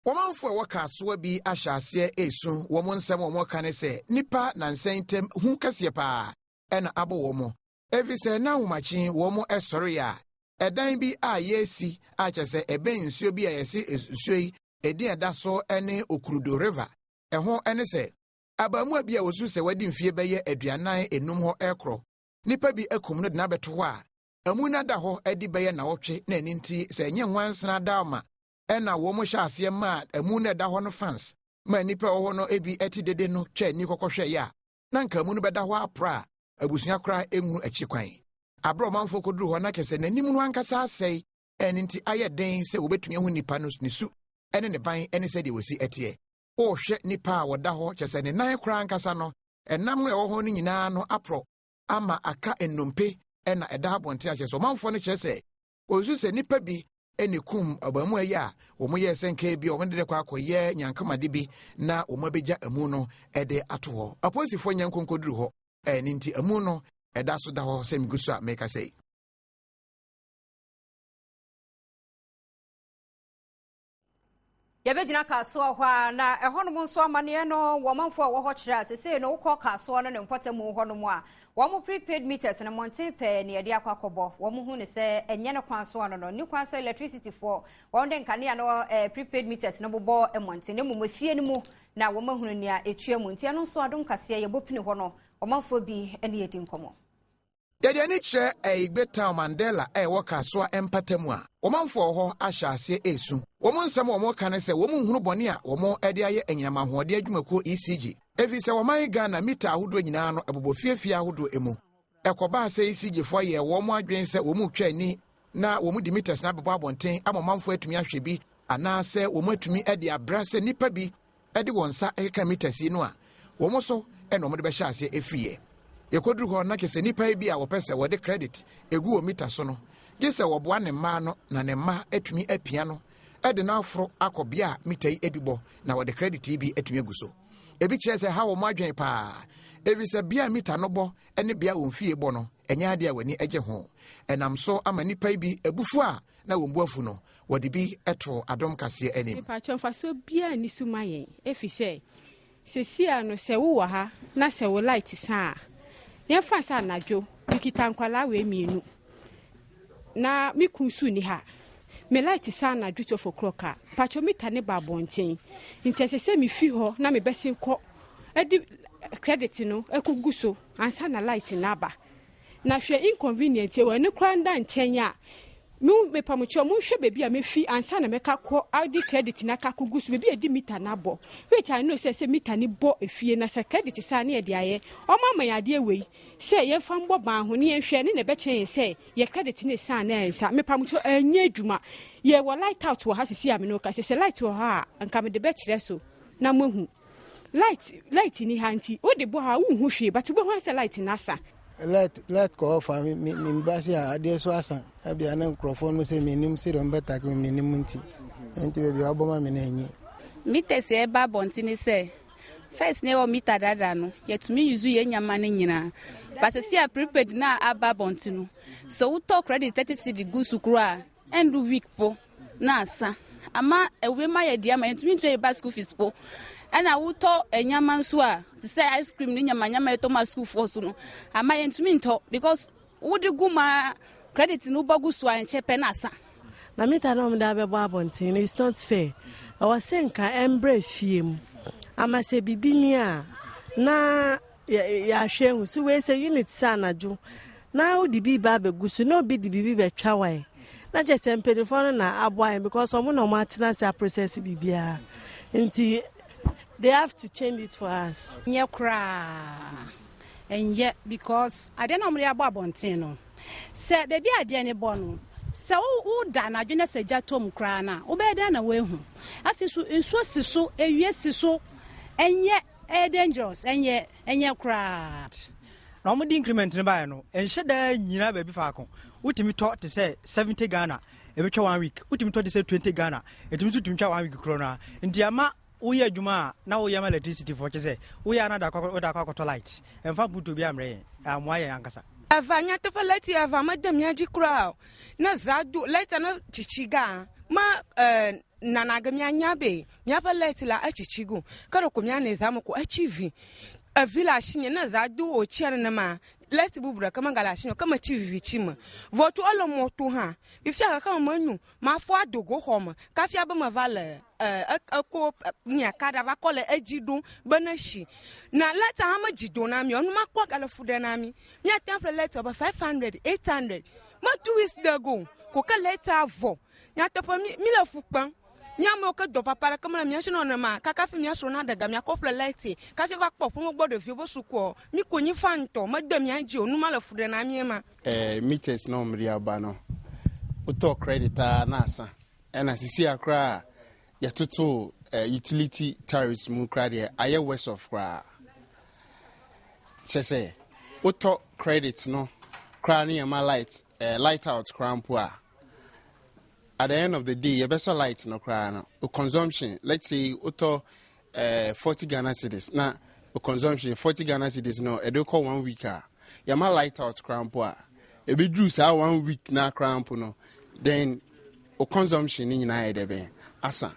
Wɔmanfo a ɛwɔ Kasoa bi ahyɛ aseɛ resu. Wɔn nsɛm a wɔka ne sɛ nnipa nansa yi ntam hu kɛseɛ paa na abɔ wɔn, efisɛ na ahomakye wɔn sɔree a, ɛdan bi a yɛresi a kyerɛ sɛ ɛbɛn nsuo bi a yɛse nsuo yi edin a ɛda so ne Okurudo River. Ɛho ne sɛ abaamuwa bi a wɔsusu sɛ wadi mfie bɛyɛ 45 hɔ rekorɔ Nnipa bi akum no de no abɛto hɔ a, amu no ada hɔ adi bɛyɛ nnawɔtwe na ɛno nti sɛ ɛnyɛ nwansena adaoma ɛna wɔn hyɛ aseɛ maa amu no ɛda hɔ no fans ma nnipa ɛwɔ hɔ no ebi ɛte dede no twa ani kɔkɔhwɛeɛ a, na nka amu no bɛda hɔ apra a abusua koraa ɛnhunu akyiri kwan. Aberɛ ɔmanfoɔ kɔduru hɔ na kyerɛ sɛ n'anim no ankasa asɛe ɛno nti ayɛ den sɛ wɔbɛtumi ahu nipa no ne su ne ne ban ne sɛdeɛ wɔsi ɛteɛ. Wohwɛ nipa a wɔda hɔ kyerɛ sɛ ne nan koraa ankasa no ɛnam no ɛwɔ hɔ no nyinaa no aporɔ ama aka nnompe na ɛda abɔnten akyerɛ sɛ ɔmanfoɔ no kyerɛ sɛ wɔsusu sɛ nnipa bi ne kum abaamua yi a wɔn yɛɛ sɛ nka bi a wɔn de kɔ akɔyɛ nyankamade bi na wɔn abɛgya amu no de ato hɔ. Apolisifoɔ nya nkonkoduru hɔ ɛne nti amu no ɛda so da hɔ sɛ megu so a meka sɛ. Yɛbɛgyina Kasoa hɔ a, na ɛhɔnom nso amanneɛ no wɔn manfoɔ a wɔwɔ hɔ kyerɛ a sesei no wokɔ Kasoa no ne mpɔtamu hɔnom a, wɔn prepaid meters no mmɔnten pɛɛ ne yɛde akɔ akɔbɔ. Wɔn hu no sɛ ɛnyɛ ne kwan so ano no, nni kwan sɛ electricity foɔ wɔn de nkanea no eh, prepaid meters no bobɔ mmɔnten na mmom efie no mu na wɔn ahunu nea etua mu. Nti ɛno nso adom kaseɛ yɛbɔ pini hɔ no, ɔmanfoɔ bi ne yɛdi nkɔmmɔ. Yɛde ani kyerɛ Aigbe Town Mandela a ɛwɔ Kasoa mpata mu a, ɔmanfoɔ wɔ hɔ ahyɛ aseɛ resu. Wɔn nsɛm a wɔka ne sɛ wɔn nhunu bɔne a wɔn de ayɛ anyinam ahoɔden adwumakuo ECG. Ɛfiri sɛ ɔman Ghana mita ahodoɔ nyinaa no ɛbobɔ fie fie ahodoɔ mu. Ɛkɔbaa sɛ ECG foɔ yɛɛ wɔn adwene sɛ wɔn retwa ani na wɔn de meters no abɛbɔ abɔnten ama ɔmanfoɔ atumi ahwɛ bi anaasɛ wɔn atumi de abra sɛ nnipa bi de wɔn nsa keka meters yi no a, wɔn so na wɔde bɛhyɛ aseɛ ɛfiriɛ. Yɛkɔduru hɔ na kyerɛ sɛ nnipa yi bi a wɔpɛ sɛ wɔde credit gu wɔn mita so no, gye sɛ wɔboa ne mma ano na ne mma atumi apia no de no aforo akɔ bea a mita yi bi bɔ na wɔde credit yi bi atumi agu so. Ebi kyerɛ sɛ ha wɔn adwene paa, efisɛ bea a mita no bɔ ne bea a wɔn fie bɔ no, ɛnyɛ adeɛ a wɔn ani gye ho. Ɛnam so ama nnipa yi bi abufuo a na wɔn bo afu no, wɔde bi too adom kaseɛ anim. Mepakyɛw mfasoɔ biara nni so ma yɛn efisɛ seesei ara no sɛ wowɔ ha na sɛ wo light sa a, yɛmfa no sɛ anadwo mekita nkwadaa wei mmienu na me kun nso nni ha, me light sa anadwo 12 o'clock a, mpakyɛw mita ne ba abɔnten nti ɛsɛ sɛ mefi hɔ na mebɛsen kɔ de credit no kɔgu so ansa na light no aba. Na hwɛ inconvenient wɔ ɛno koraa nda nkyɛn a, me mepamokyɛw monhwɛ baabi a mefi ansa na mɛka kɔ ade credit no aka akɔgu so, baabi a yɛde meter no abɔ, which I know sɛ sɛ meter no bɔ efie na sɛ credit saa ne yɛde ayɛ, wɔn ama yɛn adeɛ wei sɛ yɛmfa mbɔ ban ho ne yɛnhwɛ ne na ɛbɛkyerɛ yɛn sɛ yɛ credit no ɛsa anaa ɛnsa. Mepamokyɛw ɛnyɛ adwuma. Yɛwɔ light out wɔ ha sisi a me ne wo kasa, sɛ light wɔ hɔ a nka mede bɛkyerɛ so na moahu. Light light ni ha nti wode bɔ ha wonhu hwee but wobɛhu ara sɛ light no asa. Light light kɔ hɔ fa me me me ba se a adeɛ so asa ebia ne nkurɔfoɔ no sɛ menim sɛdeɛ wɔn bɛtake me menim nti nti baabi a wɔbɔ ma me no ɛnyɛ. Meters a ɛba abɔnten ne sɛ first na ɛwɔ meter dada no yɛtumi use yɛn nyama no nyinaa but sɛsi a prepaid no a aba abɔnten no sɛ wotɔ credit 30 cedi gu so koraa Ɛndu week po na asa. Ama ɛwiem ayɛ den ama yɛntumi ntua yɛn ba school fees po. Ɛna wotɔ nneɛma nso a te sɛ ice cream ne nyama nyama yɛtɔ ma sukuufoɔ so no ama yɛntumi ntɔ because wode gu ma credit no wobɔ gu so a nkyɛ pɛ na asa. Na meter na wɔde abɛbɔ abɔnten no it's not fair. Ɛwɔ sɛ nka ɛmbrɛ fie mu ama sɛ biribi ni a na Yɛahwɛ ahu so wei sɛ unit sɛ anadwo na wode bi ba abɛgu so na obi de biribi bɛtwa wae na kyerɛ sɛ mpanimfoɔ no na aboa yɛn because wɔn na wɔn atena ase aprocess biribiara nti they have to change it for us. Nyɛ koraa ɛnyɛ because adeɛ na wɔde abɔ abɔnten no sɛ baabi a adeɛ no bɔ no sɛ woda anadwo na sɛ gya tɔ mu koraa no a wobɛyɛ dɛn na woahu afei so nsuo si so ewie si so ɛnyɛ Ɛyɛ dangerous ɛnyɛ ɛnyɛ koraa. Na wɔn de increment no baeɛ no ɛnhyɛ daa nyina baabi faako wotumi tɔ te sɛ 70 Ghana ɛbɛtwa one week wotumi tɔ te sɛ 20 Ghana ɛtumi nso tumi twa one week korɔ no a nti ama woyɛ adwuma a na woyɛ ma electricity foɔ kyɛ sɛ woyɛ a na da wode akɔ akɔtɔ light ɛmfa mputuo bi ammerɛ yɛn amoa yɛn ankasa. Eva nyateƒe lɛti eva mede mía dzi kura o. Ne zã do lɛtia ne tsitsi gã me e nana ge mía nya be míaƒe lɛti la etsitsi go. Ke ɖeko mía nɛ zã me ko etsi vi. Evi le asinye ne zã do wòtsia nenema lɛti bubu ɖeke megale asinye o ke metsi vivitsi me. Vɔ tso ele mɔ to hã. Fifia xexeme menyo. Mafɔ ado go xɔ me kafia be meva le e eko mia kaɖa va kɔ le edzi ɖom be ne shi. Na lɛta hã medzi do na mi o. Enumakɔ gale fu ɖe na mi. Míate ŋu aƒle lɛta be 500, 800. Me two weeks de go ko ke lɛta vɔ. Nyateƒe mi mi le fu kpem. Mía amewo ke dɔ papa ɖeke mele mía si nenema kaka hafi mía srɔ̃ naɖe ga míakɔ ƒle lɛti kafi va kpɔ ƒome gbɔ ɖeviwo be sukuɔ. Mi konyi fa ŋutɔ mede mía dzi o. Numa le fu ɖe na mí ema. Eh, meters na wɔn de aba no, wotɔ credit a na asa. Ɛna sisi a koraa yɛtoto eh, utility tariffs mu koraa deɛ ayɛ worse off koraa. Kyɛ sɛ wotɔ credit no koraa ne yɛma light eh, light out koraa mpo a at the end of the day yɛbɛsɔ light no koraa no o consumption let's say wotɔ eh, 40 Ghana cedis na o consumption 40 Ghana cedis no ɛde kɔ one week a yɛma light out koraa mpo a ɛbɛduru saa one week na koraa mpo no then o consumption no nyinaa yɛ dɛ bɛn asa.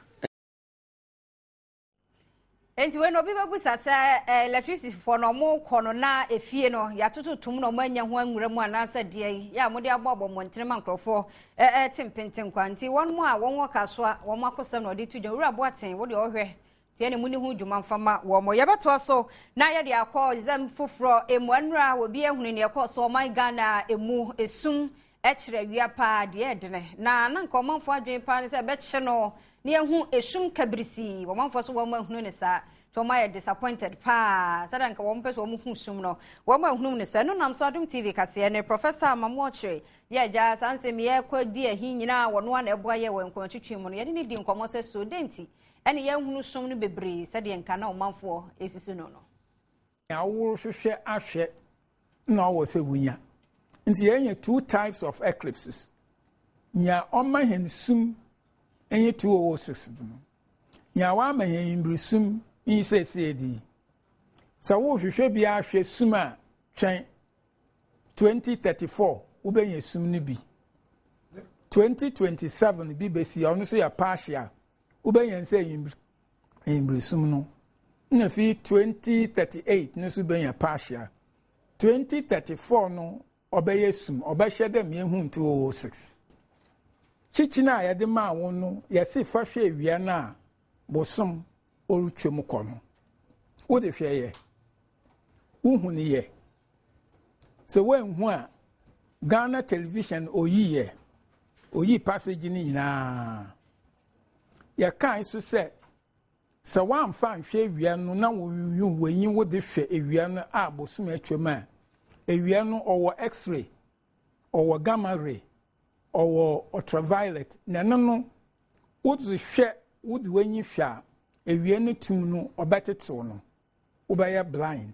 Nti wei no obi bɛbusa sɛ eh, electricity foɔ no ɔmo kɔ no na efie no yɛatoto tom na ɔmo anya ho anwura mu anaasɛ deɛ yɛ a mode abɔ abɔ mmɔntene ma nkurɔfoɔ ɛte mpenten kwa nti wɔn mu a wɔn wɔ kasoa wɔn akosɛm na ɔde to dwa. Owura Boateng wo deɛ ɔhwɛ. Nti ɛne muni ho dwuma mfa ma wɔn. Yɛbɛtoa so na yɛde akɔ nsɛm foforɔ emu. Ɛnora obi ahunu nea ɛkɔɔ so ɔman Ghana emu esum kyerɛ awia paa deɛ ɛdene. Na na nka ɔmanfoɔ adwene paa ne sɛ ɛbɛkye no na yɛahu esum kabirisii. Ɔmanfoɔ so wɔn ahunu ne saa. Nti wɔn ayɛ disappointed paa. Sɛdeɛ nka wɔn pɛ sɛ wɔn hu sum no, wɔn ahunu ne saa. Ɛno nam so Adom TV kaseɛ ne Professor Mamoakyere yɛ agya saa nsɛm yi ɛkɔ di ahi nyinaa wɔn a na ɛboa yɛ wɔ nkɔmɔtwitwi mu no. Yɛne ne di nkɔmɔ sɛ so dɛn nti ɛne yɛnhunu sum no bebree sɛdeɛ nka na ɔmanfoɔ ɛsusu no no. Nea worehwehwɛ ahwɛ na ɔwɔ sɛ wunya. Nti yɛanya two types of eclipses. Nea ɔma hɛn sum nye 2006 dze no. Nea ɔama hɛn ewimbir sum nye sesei dze yi. Sɛ worehwehwɛ bi ahwɛ sum a, twɛn 2034 wobenya sum no bi. 2027 bi besi, ɔno nso yɛ partial. Wobenya no sɛ ewimbir sum no. Nna fi 2038 no so benya partial. 2034 no ɔbɛyɛ sum, ɔbɛhyɛ dɛ miehu 2006. Kyikyi no a yɛde maa wo no, yɛse fa hwɛ ewia no a bosom orutwa mu kɔ no. Wode hwɛ yɛ. Wohu no yɛ. Sɛ woanhu a, Ghana television oyi yɛ. Oyi passage no nyinaa. Yɛkae nso sɛ, sɛ woamfa anhwɛ awia no na woyi w'enyi wode hwɛ awia no a bosome atwam a, awia no ɔwɔ X-ray, ɔwɔ gamma ray, ɔwɔ ultraviolet, na ɛno no wode hwɛ wode w'enyi hwɛ a, awia no tum no ɔbɛtetew no, wobɛyɛ blind.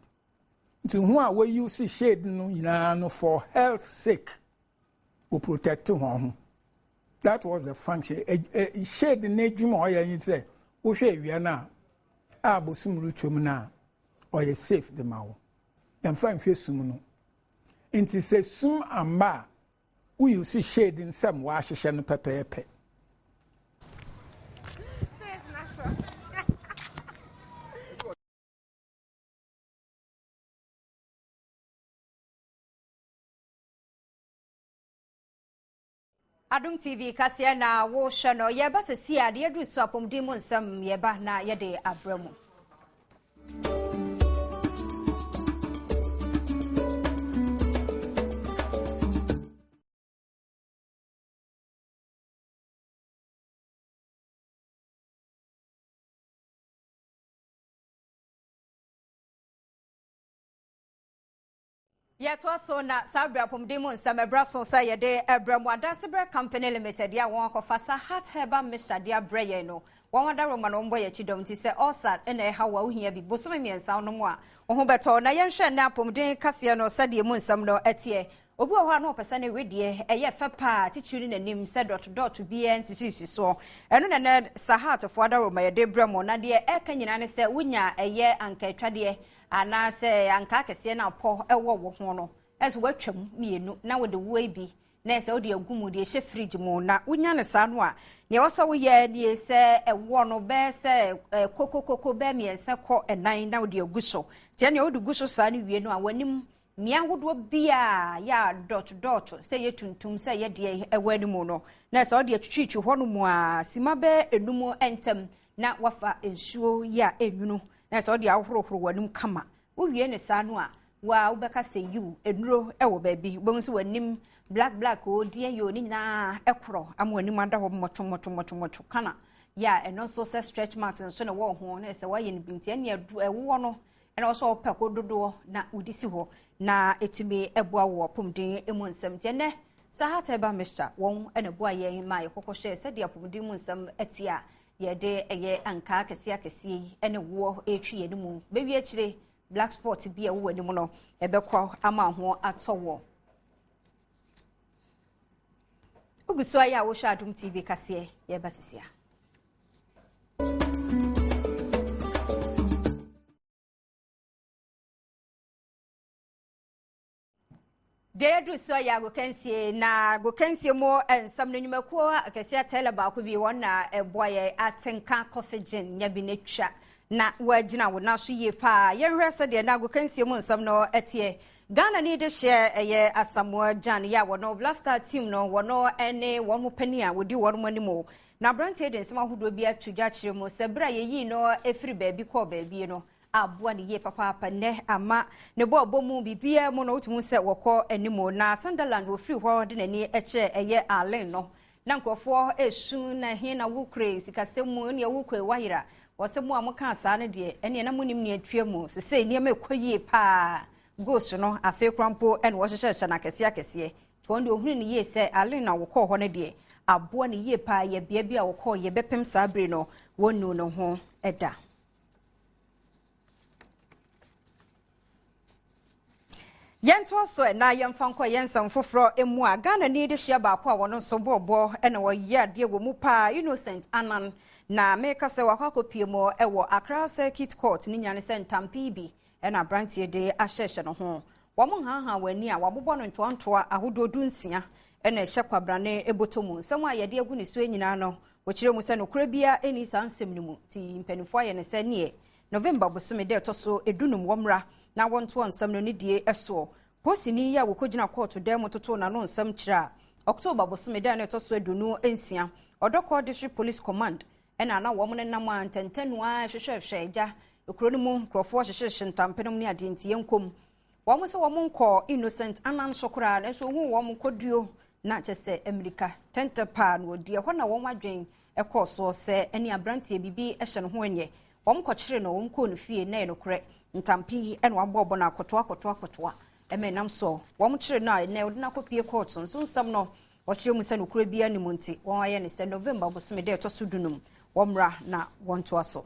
Nti ho a woyi si shade no nyinaa no for health sake. o protect hɔn ho. That was the function. Shade n'edwuma a ɔyɛ nye sɛ wohwɛ ewia no a a bosoom rutwa mu no a ɔyɛ safe de ma wo. Yɛmfa nhwɛ sum no. Nti sɛ sum amba a wo use shade no sɛ ma wɔahyehyɛ no pɛpɛɛpɛ. Adom TV kaseɛ na wohwɛ no. Yɛba sɛsi a deɛ aduru so apɔmuden mu nsɛm yɛba na yɛde abrɛ mu. Yɛtoa so na saa berɛ apɔmuden mu nsɛm ɛbra so sɛ yɛde ɛbrɛ mu Adasebrɛ Company Limited a wɔn akɔfa sa Heart Herbal Mixture de abrɛ yɛn no. Wɔn adaworoma na wɔn bɔ yɛn akyi dɔm nti sɛ ulcer na ɛha wo a wohia bi bosome mmiɛnsa wonom a wo ho bɛtɔ. Na yɛnhwɛ nnɛ apɔmuden kaseɛ no sɛdeɛ emu nsɛm no ɛteɛ. Obi wɔ hɔ a na ɔpɛ sɛ ne wedeɛ ɛyɛ fɛ paa titiri ne n'anim sɛ dɔt dɔt biara nsisisisi soɔ. Ɛno na nnɛ Sahatfoɔ adaworoma yɛde brɛ mo na deɛ ɛka nyinaa ne sɛ wonya ɛyɛ anka atwadeɛ Anaasɛ anka akɛseɛ no a pɔ wɔ wo ho no, ɛsɛ woatwam mmienu na wode woɔ bi na ɛsɛ wode agu mu de ɛhyɛ fridge mu na wonya no saa no a, nea ɛwɔ sɛ woyɛ nie sɛ ɛwoɔ no bɛyɛ sɛ kokokoko bɛyɛ mmiɛnsa kɔ ɛnan na wode agu so. Nti ɛnea wode gu so saa no wie no a, w'anim mmea ahodoɔ biara yɛ a dɔt dɔt sɛ ɛyɛ tuntum sɛ ɛyɛ deɛ ɛwɔ anim no na ɛsɛ wode atwitwitwi hɔ nom a sima bɛyɛ enum ntam na wafa nsuo yi a ɛnwunu na sɛ wode ahohorohoro w'anim kama. Wowie ne saa no a, wa wobɛka sɛ yiw, nnuro wɔ baabi. Wobɛhu sɛ w'anim black black o, deɛ yɛ o, ne nyinaa ɛkorɔ ama w'anim ada hɔ mmɔto mmɔto mmɔto mmɔto kana. Yɛ a ɛno nso sɛ stretch marks nso na ɛwɔ ho na sɛ woayɛ no bi nti ɛne ɛwoɔ no ɛna wɔ sɛ wopɛ ko dodoɔ na wode si hɔ na ɛtumi ɛboa wɔ apɔmuden mu nsɛm. Nti ɛnɛ Sahat Herbal Mixture wɔn ɛna ɛboa yɛn ma yɛkɔkɔ hwɛ sɛdeɛ apɔmuden mu nsɛm ɛte a Yɛde ɛyɛ ankaa akɛseɛ akɛseɛ yi ne woɔ retwi yɛn mu. Bɛwie akyire black spot bi a ɛwɔ w'anim no ɛbɛkɔ ama ho atɔ wɔ. Wogu so ayɛ a wohwɛ Adom TV kaseɛ yɛba sisia. Deɛ yɛduru so yɛ agokansie, na agokansie mu nsɛm no nnwumakuo akɛseɛ atɛlɛ baako bi wɔn na ɛboa yɛ atenka kɔfe gyen nya bi na twa na wɔagyina wo nan so yie paa. Yɛnhwɛ sɛdeɛ na agokansie mu nsɛm no ɛteɛ. Ghana ni de hyɛ ɛyɛ Asamoah Gyan yɛ a wɔn Black Star team no wɔn ne wɔn panin a wɔdi wɔn anim o. Na aberanteɛ de nsɛm ahodoɔ bi ato dwa akyerɛ mu sɛ berɛ a yɛyii no firi baabi kɔɔ baabi no aboa no yie papaapa nnɛ ama ne bɔɔlbɔ mu biribiara mu no wotumi hu sɛ wɔkɔ anim. Na Sunderland wɔfiri hɔ de n'ani kyerɛ ɛyɛ Allen no na nkurɔfoɔ resu na ɛhe na wokure sikasɛm mu ɛneɛ wokɔ wayera wɔsɛ mo a mokaa saa no deɛ ɛneɛ na monim nea atwa mu sesei nneɛma ɛkɔ yie paa goals no afei koraa mpo ɛna wɔhyehyɛhyɛ no akɛseɛ akɛseɛ nti wɔn deɛ ohunu no yie sɛ Allen a wɔkɔɔ hɔ no deɛ aboa no yie paa yɛ bea bi a wɔkɔɔ yɛ bɛpem saa bere no wɔnnu no ho da. Yɛntoa so ɛ na yɛmfa nkɔ yɛn nsɛm foforɔ mu a Ghanani de hyia baako a wɔno nso bɔɔlbɔ na wɔyɛ adeɛ wɔ mu paa Innocent Annan na meka sɛ wakɔ akɔpie mu wɔ Accra Circuit Court ne nyina ne sɛ ntampee bi na aberanteɛ de ahyɛhyɛ no ho. Wɔn nhaahaa wɔn ani a wɔabobɔ no ntoantoa ahodoɔ dunsia na ɛhyɛ kwabrane bɔtɔ mu. Nsɛm a yɛde agu ne soɔ nyinaa no wɔkyerɛ mu sɛ nokorɛ biara nni saa nsɛm no mu nti mpanimfoɔ ayɛ no sɛ neɛ November bosome da ɛtɔ so dunum wɔmmra na wɔntoa nsɛm no ne die soɔ. Polisini yi a wɔkɔgyina kɔɔto dan mu totoo n'ano nsɛm kyerɛ a October bosome da a na ɛtɔ so 26 Ɔdɔkɔɔ District Police Command na na wɔn nenam a ntɛntɛnoa ara hwehwɛhwɛ agya kuro no mu nkurɔfoɔ hyehyehye ntampenom ne adeɛ nti yɛnkɔ mu. Wɔn sɛ wɔn nkɔɔ Innocent Annan so koraa nanso ohuu wɔn kɔduo na kyɛ sɛ mmirika tɛntɛ paa na wɔdi ɛhɔ na wɔn adwen kɔɔ soɔ sɛ ɛne aberanteɛ biribi hyɛ ne ho nyɛ. Wɔn kɔkyere no, wɔn kɔɔ ne fie na ɛyɛ nokorɛ ntampe yi na wɔabɔɔbɔ no akotoa akotoa akotoa ɛma ɛnam soɔ. Wɔn kyere no a ɛnɛ wɔde no akɔpie kɔɔto nso nsɛm no wɔkyerɛ mu sɛ nokorɛ biara nni mu nti wɔn ayɛ no sɛ November bosome da ɛtɔ so dunum wɔmmra na wɔntoa so.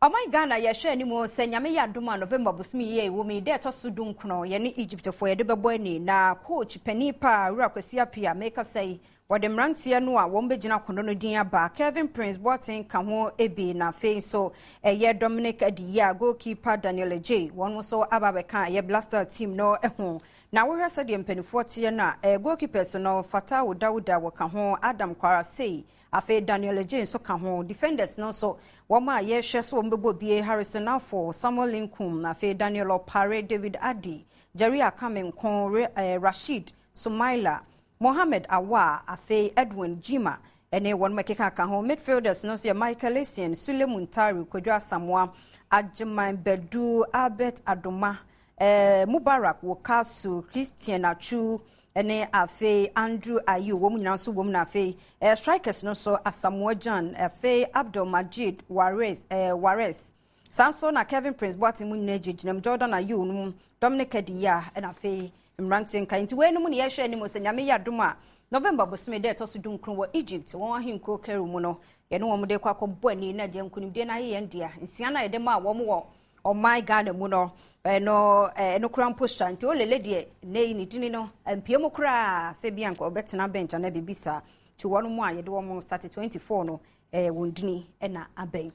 Ɔman Ghana yɛhwɛ anim sɛ Nyame yɛ adom a November bosome yi a ɛwɔ mu yi da ɛtɔ so dunkron yɛne Egyptfoɔ yɛde bɛbɔ ani na coach panin paa Owura Kwasi Appiah mekasa yi wɔde mmeranteɛ no a wɔn bɛgyina kono no din aba Kevin Prince Boateng ka ho bi na afei nso ɛyɛ Dominic Adiyiah goalkeeper Daniel Adjei wɔn nso aba abɛka ɛyɛ Black Stars team no ho na wohwɛ sɛdeɛ mpanimfoɔ teɛ no a ɛyɛ goalkeepers no Fatawu Dawuda wɔka ho Adam Kwarasey Afei Daniel Adjei nso ka ho. Defenders no nso, wɔn a yɛrehwɛ sɛ wɔbɛbɔ bie, Harrison Afful, Samuel Nkum, na afei Daniel Opare, David Addy, Jerry Akame Nko, Re, eh, Rashid Sumaila, Mohammed Awa, afei Edwin Gyimah, ɛne wɔn ɛkeka ka ho. Midfielders no nso yɛ Michael Essien, Sule Muntari, Kwadwo Asamoah, Agyeman Badu, Albert Adoma, eh, Mubarak Wokasu, Christian Atsu, ne afei Andrew Ayew wɔn nyinaa nso wɔm na afei eh, strikers no nso Asamoah Gyan afei Abdul Majid Wares eh, Wares saa nso na Kevin Prince Boateng mu nyinaa gyinagyina mu Jordan Ayew no mu Dominic Adiya ɛna afei mmeranteɛ nkae nti wei no mu ne yɛhwɛ anim sɛ Nyame yɛ adom a November bosome dɛ ɛtɔ so dunkron wɔ Egypt wɔn ahenkuro Cairo mu no yɛne wɔn de kɔ akɔbɔ ani na deɛ nkonimdie no ayɛ yɛn dea nsia no a yɛde maa wɔn wɔ ɔman Ghana mu no, ɛno ɛno koraa mpo sua nti olele deɛ nnɛ yi ne dini no mpie mu koraa sɛ bi anka ɔbɛtena bench anaa biribi saa nti wɔn mu a yɛde wɔn start 24 no ɛɛ wɔn dini ɛna abɛn.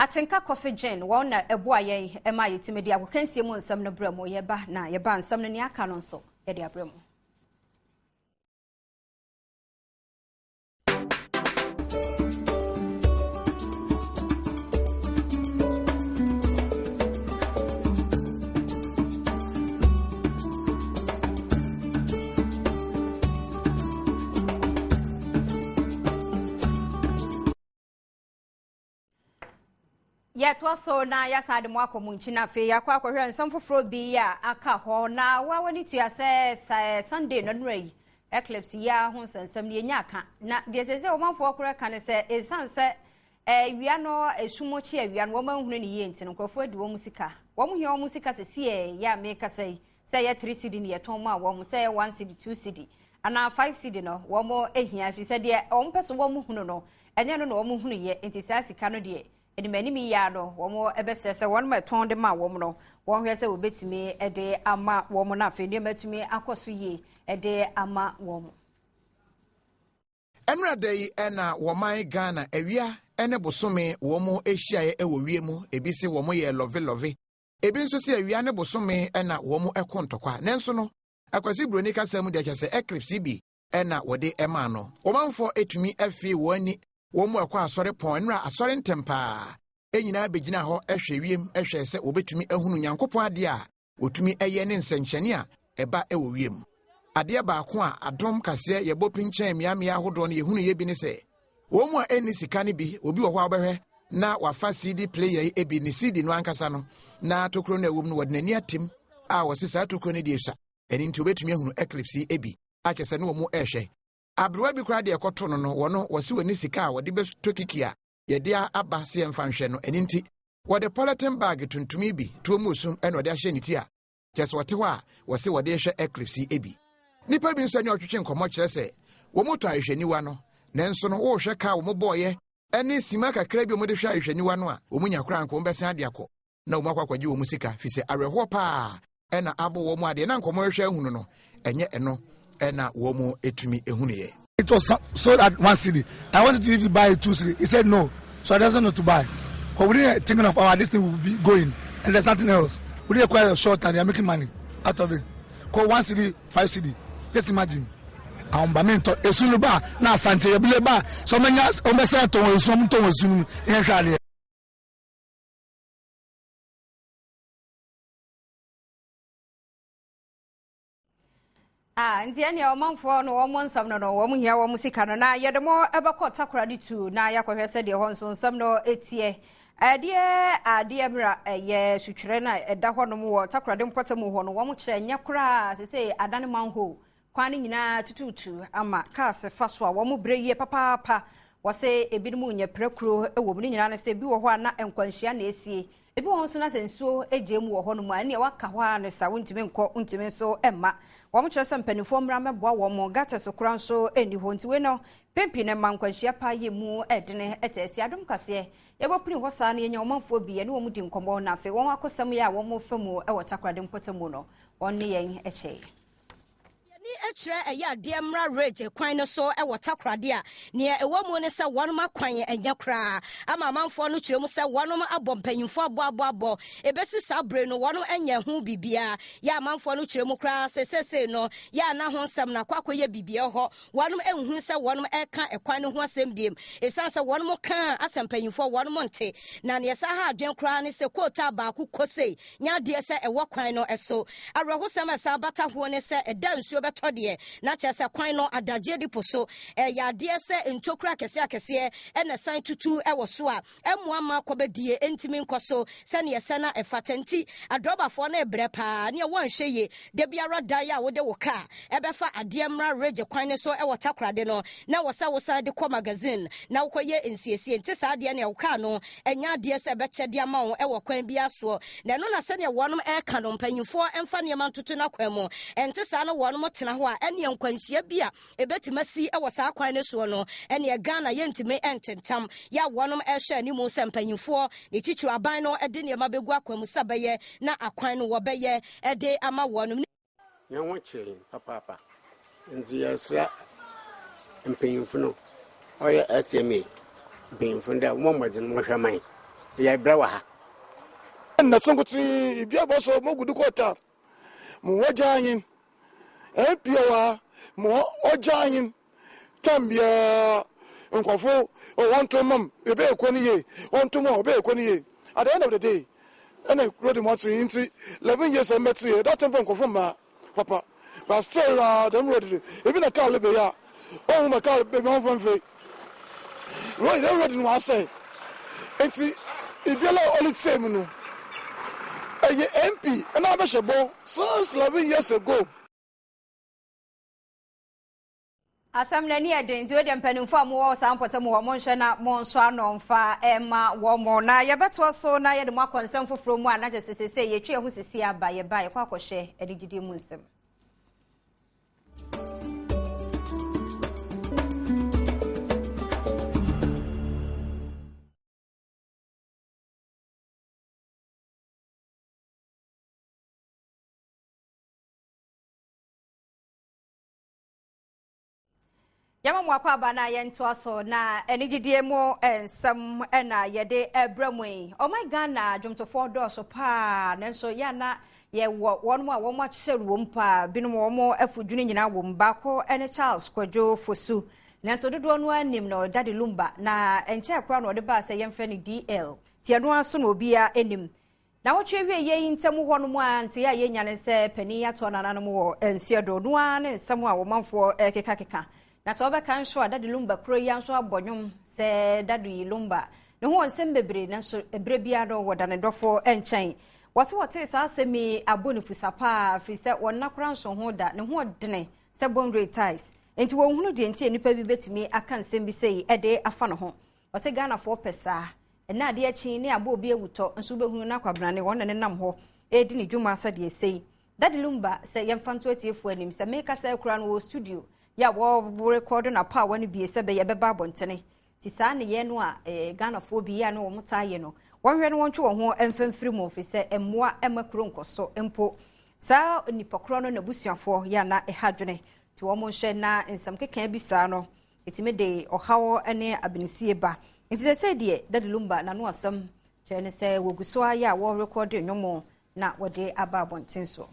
Atenka Coffee Gin wɔn na ɛboa yɛn ɛma yɛtumi de agokansie mu nsɛm no brɛ mu yɛba na yɛba nsɛm no nea aka no nso yɛde abrɛ mu. Yɛtoa so na yɛasa de mo akɔ mo nkyi na afei yɛakɔ akɔhwɛ nsɛm foforɔ bi a aka hɔ na wa w'ani tua sɛ Sunday no nnora yi eclipse yi ara ho nsɛnsɛm no yɛnya aka na deɛ sɛ sɛ ɔmanfoɔ korɔ ka ne sɛ ɛsiane sɛ awia no esum kye awia no wɔn ahunu ne yie nti no nkurɔfoɔ adi wɔn sika wɔn hia wɔn sika sɛ sie yɛ a mekasa yi sɛ ɛyɛ 3 cedi ne yɛtɔn maa wɔn sɛ ɛyɛ 1 cedi 2 cedi anaa 5 cedi no wɔn hia ɛfiri sɛ deɛ wɔn pɛ so wɔn hunu no ɛnyɛ no na wɔn hunu yɛ nti saa sika no deɛ anim anim yi ara no wɔn bɛsrɛ sɛ wɔn ma ɛtɔn de ma wɔn no wɔn hwɛ sɛ wɔbɛtumi de ama wɔn na afei nneɛma atumi akɔ so yie de ama wɔn. Ɛnora da yi na wɔman Ghana awia ne bosome wɔn hyiaeɛ wɔ wiem, ebi se wɔn yɛ lɔve lɔve, Ebi nso sɛ awia ne bosome na wɔn ko ntɔkwa. Nanso no, Akwasi Broni kasa mu deɛ kyerɛ sɛ eclipse bi na wɔde maa no. Ɔmanfoɔ tumi fee wɔn ani, wɔn mu ɛkɔ asɔre pɔn nnora asɔre ntɛm paa nyinaa bɛgyina hɔ hwɛ wiem hwɛɛ sɛ wɔbɛtumi ahunu Nyankopɔn adeɛ a wɔtumi yɛ ne nsɛnkyerɛnne a ɛba wɔ wiem. Adeɛ baako a adom kaseɛ yɛbɔ pinkyɛn mmeammea ahodoɔ no yɛhunuiɛ bi ne sɛ, wɔn mu a ɛnni sika no bi, obi wɔ hɔ a wobɛhwɛ na wafa CD player yi bi, ne CD no ankasa no, na tokuro no a ɛwɔ mu no wɔde n'ani atem a wɔse saa tokuro no deɛ sua, ɛno nti obɛtumi ahunu eclipse yi bi, akyɛ sɛ ne wɔn ɛrehwɛ. Aberewa bi koraa deɛ ɛkɔto no no, wɔno wɔse wɔnni sika a wɔde bɛtɔ kiki a yɛde aba sɛ yɛmfa nhwɛ no, ɛno nti wɔde polythene bag tuntum yi bi tuo mu sum ɛna ɔde ahyɛ ne ti a kyɛ sɛ ɔte hɔ a wɔse wɔde hwɛ eclipse yi bi. Nnipa bi nso ne ɔtwetwe nkɔmmɔ kyerɛ sɛ wɔn tɔ ahwehwɛniwa no, nanso no wɔrehwɛ kaa wɔn bɔɔyɛ ne sima kakra bi a wɔde hwɛ ahwehwɛniwa no a wɔn nya koraa nka wɔn bɛsan ade akɔ na wɔn akɔ akɔgye wɔn sika fi sɛ awerɛhoɔ paa ɛna abɔ wɔn adeɛ na nkɔmmɔ hwehwɛ ahunu no ɛnyɛ ɛno ɛna wɔn etumi ehunuiɛ. It was sold at one cedi. I wanted to even buy two cedi. He said no, so I doesn't know to buy. But we didn't thinking of our this thing will be going, and there's nothing else. We didn't acquire a short time. They are making money out of it. Call one cedi, five cedi. Just imagine. Àwọn bàmí ntọ esu no ba na asante ebile ba sọ ọmọ nya ọmọ bẹsẹ tọ̀wọ̀ esu ọmọ tọ̀wọ̀ esu no yẹn hwẹ adeɛ. Ah, nti ɛnea ɔmanfoɔ no wɔn nsɛm no no wɔn hia wɔn sika no na yɛde mo ɛbɛkɔ takoradi tu na yɛakɔhwɛ sɛdeɛ hɔ nso nsɛm no ɛteɛ ɛdeɛ adeɛ mmerɛ ɛyɛ sutwerɛ no a ɛda hɔ nom wɔ takoradi mpɔtam hɔ no wɔn kyerɛ nyɛ koraa sese adane manhole kwan no nyinaa tutuutu ama cars fa so a wɔn brɛ yie papaapa wɔsɛ ebinom nyɛ prɛkuro wɔ mu ne nyinaa no sɛ ebi wɔ hɔ a na nkwanhyia na esie Ebi wɔ hɔ nso na sɛ nsuo gyae mu wɔ hɔnom a, ɛnneɛ woaka hɔ ara ne sa, wontumi nkɔ, wontumi nso mma. Wɔn kyerɛ sɛ mpanimfoɔ mmra mmɛboa wɔn, gutters koraa nso nni hɔ. Nti wei no, mpɛn pii no ɛma nkwanhyia paa yɛ mu dene taa si. Adom kaseɛ, yɛbɛpini hɔ saa na yɛnya ɔmanfoɔ bi, yɛne wɔn di nkɔmmɔ na afei wɔn akosɛm yɛ a wɔfa mu wɔ Takoradi mpɔtamu no, wɔn ne yɛn kyɛe. Yɛni kyerɛ ɛyɛ adeɛ mmra Ridge kwan no so wɔ Takoradi a, neɛ ɛwɔ mu ne sɛ wɔnom akwan nyɛ koraa ama amanfoɔ no kyerɛ mu sɛ wɔnom abɔ mpanyinfoɔ abɔ abɔ abɔ ɛbɛsi saa bere no wɔnom nyɛ ho biribiara yɛ amanfoɔ no kyerɛ mu koraa sɛ seesei no yɛ a na ho nsɛm no akɔ akɔyɛ biribiara hɔ wɔnom nhunu sɛ wɔnom ɛka ɛkwan no ho asɛm biem ɛsiane sɛ wɔnom ka asɛ mpanyinfoɔ wɔnom nte na neɛ saa ha adwen koraa ne sɛ kootaa baako kosei Nyɛ adeɛ sɛ ɛwɔ kwan no so. Awerɛhosɛm a ɛsan bata ho ne sɛ ɛda a nsuo bɛtɔ deɛ, na kyerɛ sɛ kwan no adagyeɛ di po so. Ɛyɛ adeɛ sɛ ntokuro akɛseɛ akɛseɛ na ɛsan tutu wɔ so a ɛmmoa mma kɔbɛdie ntumi nkɔ so sɛdeɛ ɛsɛ na ɛfata nti, adrɔbafoɔ no rebrɛ pa ara. Neɛ woanhwɛ yie, da biara da yi a wode wo kaa ɛbɛfa adeɛ mmra Ridge kwan no so wɔ Takoradi no, na ɛwɔ sɛ wosan de kɔ Magazine na wokɔyɛ nsiesie. Nte saa deɛ neɛ wo kaa no Ɛnyɛ adeɛ sɛ ɛbɛkyɛ de ama wo wɔ kwan biara soɔ, na ɛno na sɛdeɛ wɔnom reka no, mpanyinfoɔ mfa nneɛma ntoto n'akwan mu, ɛnte saa na wɔnom tena hɔ a, ɛneɛ nkwanhyia bi a ɛbɛtumi asi wɔ saa kwan no soɔ no, ɛneɛ Ghana yɛntumi ntentam. Yɛ a wɔnom rehwɛ animu sɛ mpanyinfoɔ, ne titiriw aban no de nneɛma bɛgu akwan mu sɛ bɛyɛ na akwan no wɔbɛyɛ de ama wɔnom. Hɛn ho kyer hɛn papaapa, ntsi yɛreserɛ mpanyimfo no, ɔyɛ SMA mpanyimfo no dɛ wɔmbɔ mbɔdzen wɔnhwɛ mma hɛn. Yɛreberɛ wɔ ha. Nnɛtse nkotsee, dua bɔ so, mogu do kɔ tar, mo hɔ gyaa nyin, MP wɔ ha, mo hɔ ɔgyaa nyin, tam biara nkorɔfo oh wɔnto mma m' yɛbɛyɛ kuo no yie, wɔnto mu a wɔbɛyɛ kuo no yie, at the end of the day ɛna kuro de mo ate nti 11 years a mbɛte yɛ that time mpo nkorɔfo mmaa papa but still aa dɛm road de ebi na car lebe yɛ a ɔnhu ma car baabi ɔnfa mfe road dɛm road no wasɛe nti ebiara a ɔle mu no ɛyɛ MP ɛna abɛhyɛ bɔ since 11 years ago. Asɛm no ani yɛ den nti wei deɛ mpanimfoɔ a mowɔ saa mpɔtam hɔ monhwɛ na monsɔ ano mfa ɛma wɔn na yɛbɛtoa so na yɛde mo akɔ nsɛm foforɔ mu a na kyerɛ sɛ seesei yɛtwe yɛn ho sisi aba yɛba yɛkɔ akɔhwɛ anigyidie mu nsɛm. Yɛma mo akɔ aba na yɛntoa so na anigyedie mu nsɛm na yɛde ɛbrɛ mu yi. Ɔman Ghana dwomtofoɔ dɔɔso paa nanso yɛ ana yɛwɔ wɔn a wɔn akyerɛ wɔm paa binom wɔn afudwene nyinaa wɔm baako ne Charles Kwadwo Fosu nanso dodoɔ no anim no Daddy Lumba na nkyɛn koraa na ɔde baa sɛ yɛmfrɛ no DL tiɛ no ara so na obiara anim. Nawɔtwe awieeɛ yi ntam hɔ nom a nteɛ a yɛnya ne sɛ panin yi atoa nananom wɔ nseɛ do no ara ne nsɛm a wɔmanfoɔ rekekakeka. Na sɛ wɔbɛka nso a Daddy Lumba kuro yi nso abɔ nnwom sɛ Daddy Lumba ne ho wɔ nsɛm bebree nanso berɛ biara no wɔda ne dɔfoɔ nkyɛn. Wɔse wɔtee saa asɛm yi abɔ ne pusa paa firi sɛ wɔn nna koraa nso ho da ne ho ɔdene sɛ bondre ties nti wɔnhunu deɛ nti a nnipa bi bɛtumi aka nsɛm bi sei de afa ne ho. Ɔse Ghanafoɔ pɛ saa. Ɛnɛ adeɛ akyi ne abɔ obi awutɔ nso wobɛhunu na kwabrane wɔn na ne nam hɔ ɛredi ne dwuma sɛdeɛ sei. Daddy Lumba sɛ yɛmfa nto atiefoɔ anim sɛ meka sɛ kura no wɔ studio yɛ a wɔrekɔdo n'apaawa no bie sɛ bɛyɛ bɛba abɔntene. Nti saa nneyɛɛ no a eh, Ghanafoɔ bi yɛ a ne wɔn taa yɛ no wɔnhwɛ no wɔntwe wɔn ho mfa mfiri mu ɛfiri sɛ mmoa mma kuro nkɔso mpo. Saa nnipa korɔ no n'abusuafoɔ yɛ a na ɛha adwene nti wɔn nhwɛ na nsɛm keka bi saa no Ɛtumi de ɔhaw ne abenesie ba. Nti sɛsɛi deɛ Daddy Lumba n'ano asɛm kyerɛ ne sɛ wɔgu so ara yɛ a wɔrekɔde nnwom na wɔde aba abɔnten soɔ.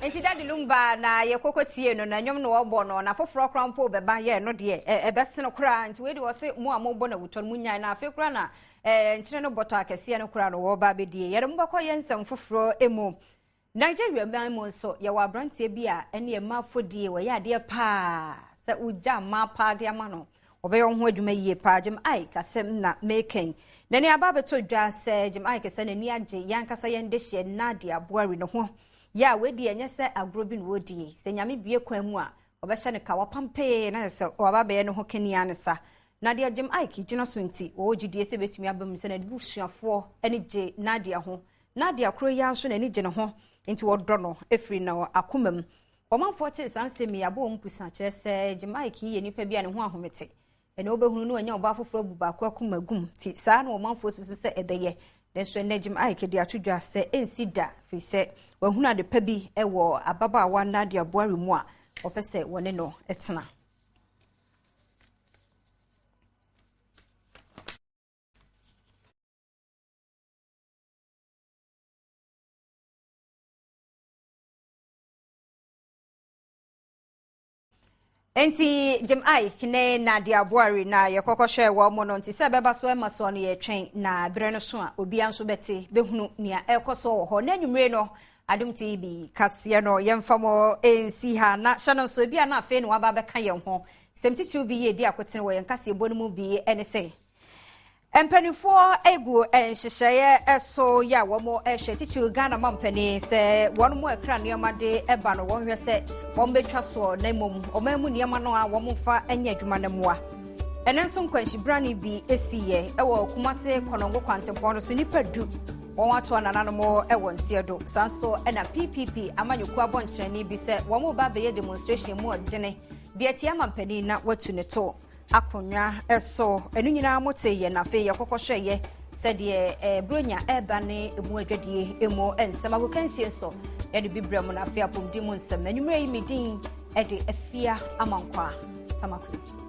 Nti Daddy Lumba na yɛkɔkɔ tie no na nnwom na ɔbɔ no na foforɔ koraa mpo bɛba yɛ no deɛ ɛbɛsene koraa nti wei deɛ ɔse mo a mobɔ no awutɔ no mo nyae na afei koraa na nkyene no bɔtɔ akɛseɛ no koraa no wɔreba abɛdie. Yɛde mo bɛkɔ yɛn nsɛm foforɔ mu. Nigeria man mu nso, yɛwɔ aberanteɛ bi a ɛne mmaa fɔdie, wɔyɛ adeɛ paa. Sɛ wogya mmaa paa de ama no, wɔbɛyɛ wo ho adwuma yie paa. Jim Iyke asɛm na meka yi. N'ani aba abɛtɔ dwa sɛ Jim Iyke sɛ n'ani agye yɛn ankasa yɛn dehyeɛ Nadia Buhari no ho. Yɛ a wei deɛ ɛnyɛ sɛ agorɔ bi na wɔredie. Sɛ Nyame bue kwan mu a, wɔbɛhyɛ no kawa pampee na ayɛ sɛ waba abɛyɛ ne ho kani ara ne sa. Na deɛ Jim Iyke gyina so nti, wɔwɔ gyidie sɛ ɛbɛtumi aba mu sɛ n'abusuafoɔ ani gye Nadia ho. Nadia koro yi ara nso n'ani gye ne ho, nti wɔdɔ no firi n'akoma mu. Ɔmanfoɔ tee saa nsɛm yi, abɔ wɔn pusa, kyerɛ sɛ Jim Iyke yi yɛ nipa bi a ne ho ahomete. Ɛnna wobɛhunu no anya ɔbaa foforɔ abu baako akoma gum. Nti saa na ɔmanfoɔ susu sɛ ɛbɛyɛ. Nanso ɛnnɛ Jim Iyke de ato dwa sɛ ɛnsi da, firi sɛ wahunu ade pa bi wɔ ababaawa Nadia Buhari mu a ɔpɛ sɛ wɔne no tena. Enti Jim Iyke ne Nadia Buhari na yɛkɔkɔhwɛɛ wɔn mo no nti sɛ ɛbɛba so ɛma soɔ no yɛtwɛn na berɛ no so a obiara nso bɛte bɛhunu nea ɛrekɔ soɔ wɔ hɔ na anwummere no Adom TV kaseɛ no yɛmfa mo nsi ha na hyɛ no nso ebi a na afei na waba abɛka yɛn ho sɛm titiriw bi yɛ edi akotene wɔ yɛn kaseɛbɔ no mu bi ne sɛ Mpanimfoɔ gu nhyehyɛeɛ so yɛ a wɔhwɛ titiriw Ghana mampanin sɛ wɔn mu ɛkra nneɛma de ba no wɔnhwɛ sɛ wɔbɛtwa soɔ na mmom ɔman mu nneɛma no a wɔmfa nyɛ adwuma no mmoa. Ɛno nso nkwanhyibrane bi siiɛ wɔ Kumase Kɔnɔngo kwantempɔn no so nnipa du wɔn ato anananom wɔ nseɛ do. Saa nso na PPP amanyɔkuo abɔnkyerɛni bi sɛ wɔn reba abɛyɛ demonstration mu ɔdene de atia mampanin na watu ne to. akonnwa so. Ɛno nyinaa mo te yɛ na afei yɛkɔkɔ hwɛ yɛ sɛdeɛ eh, buronya ɛreba ne emu adwadie emu nsɛm agokansie nso yɛde bi brɛ mu na afei apɔmuden mu nsɛm na anwummerɛ yi me din ɛde afia amankwa tamaklo.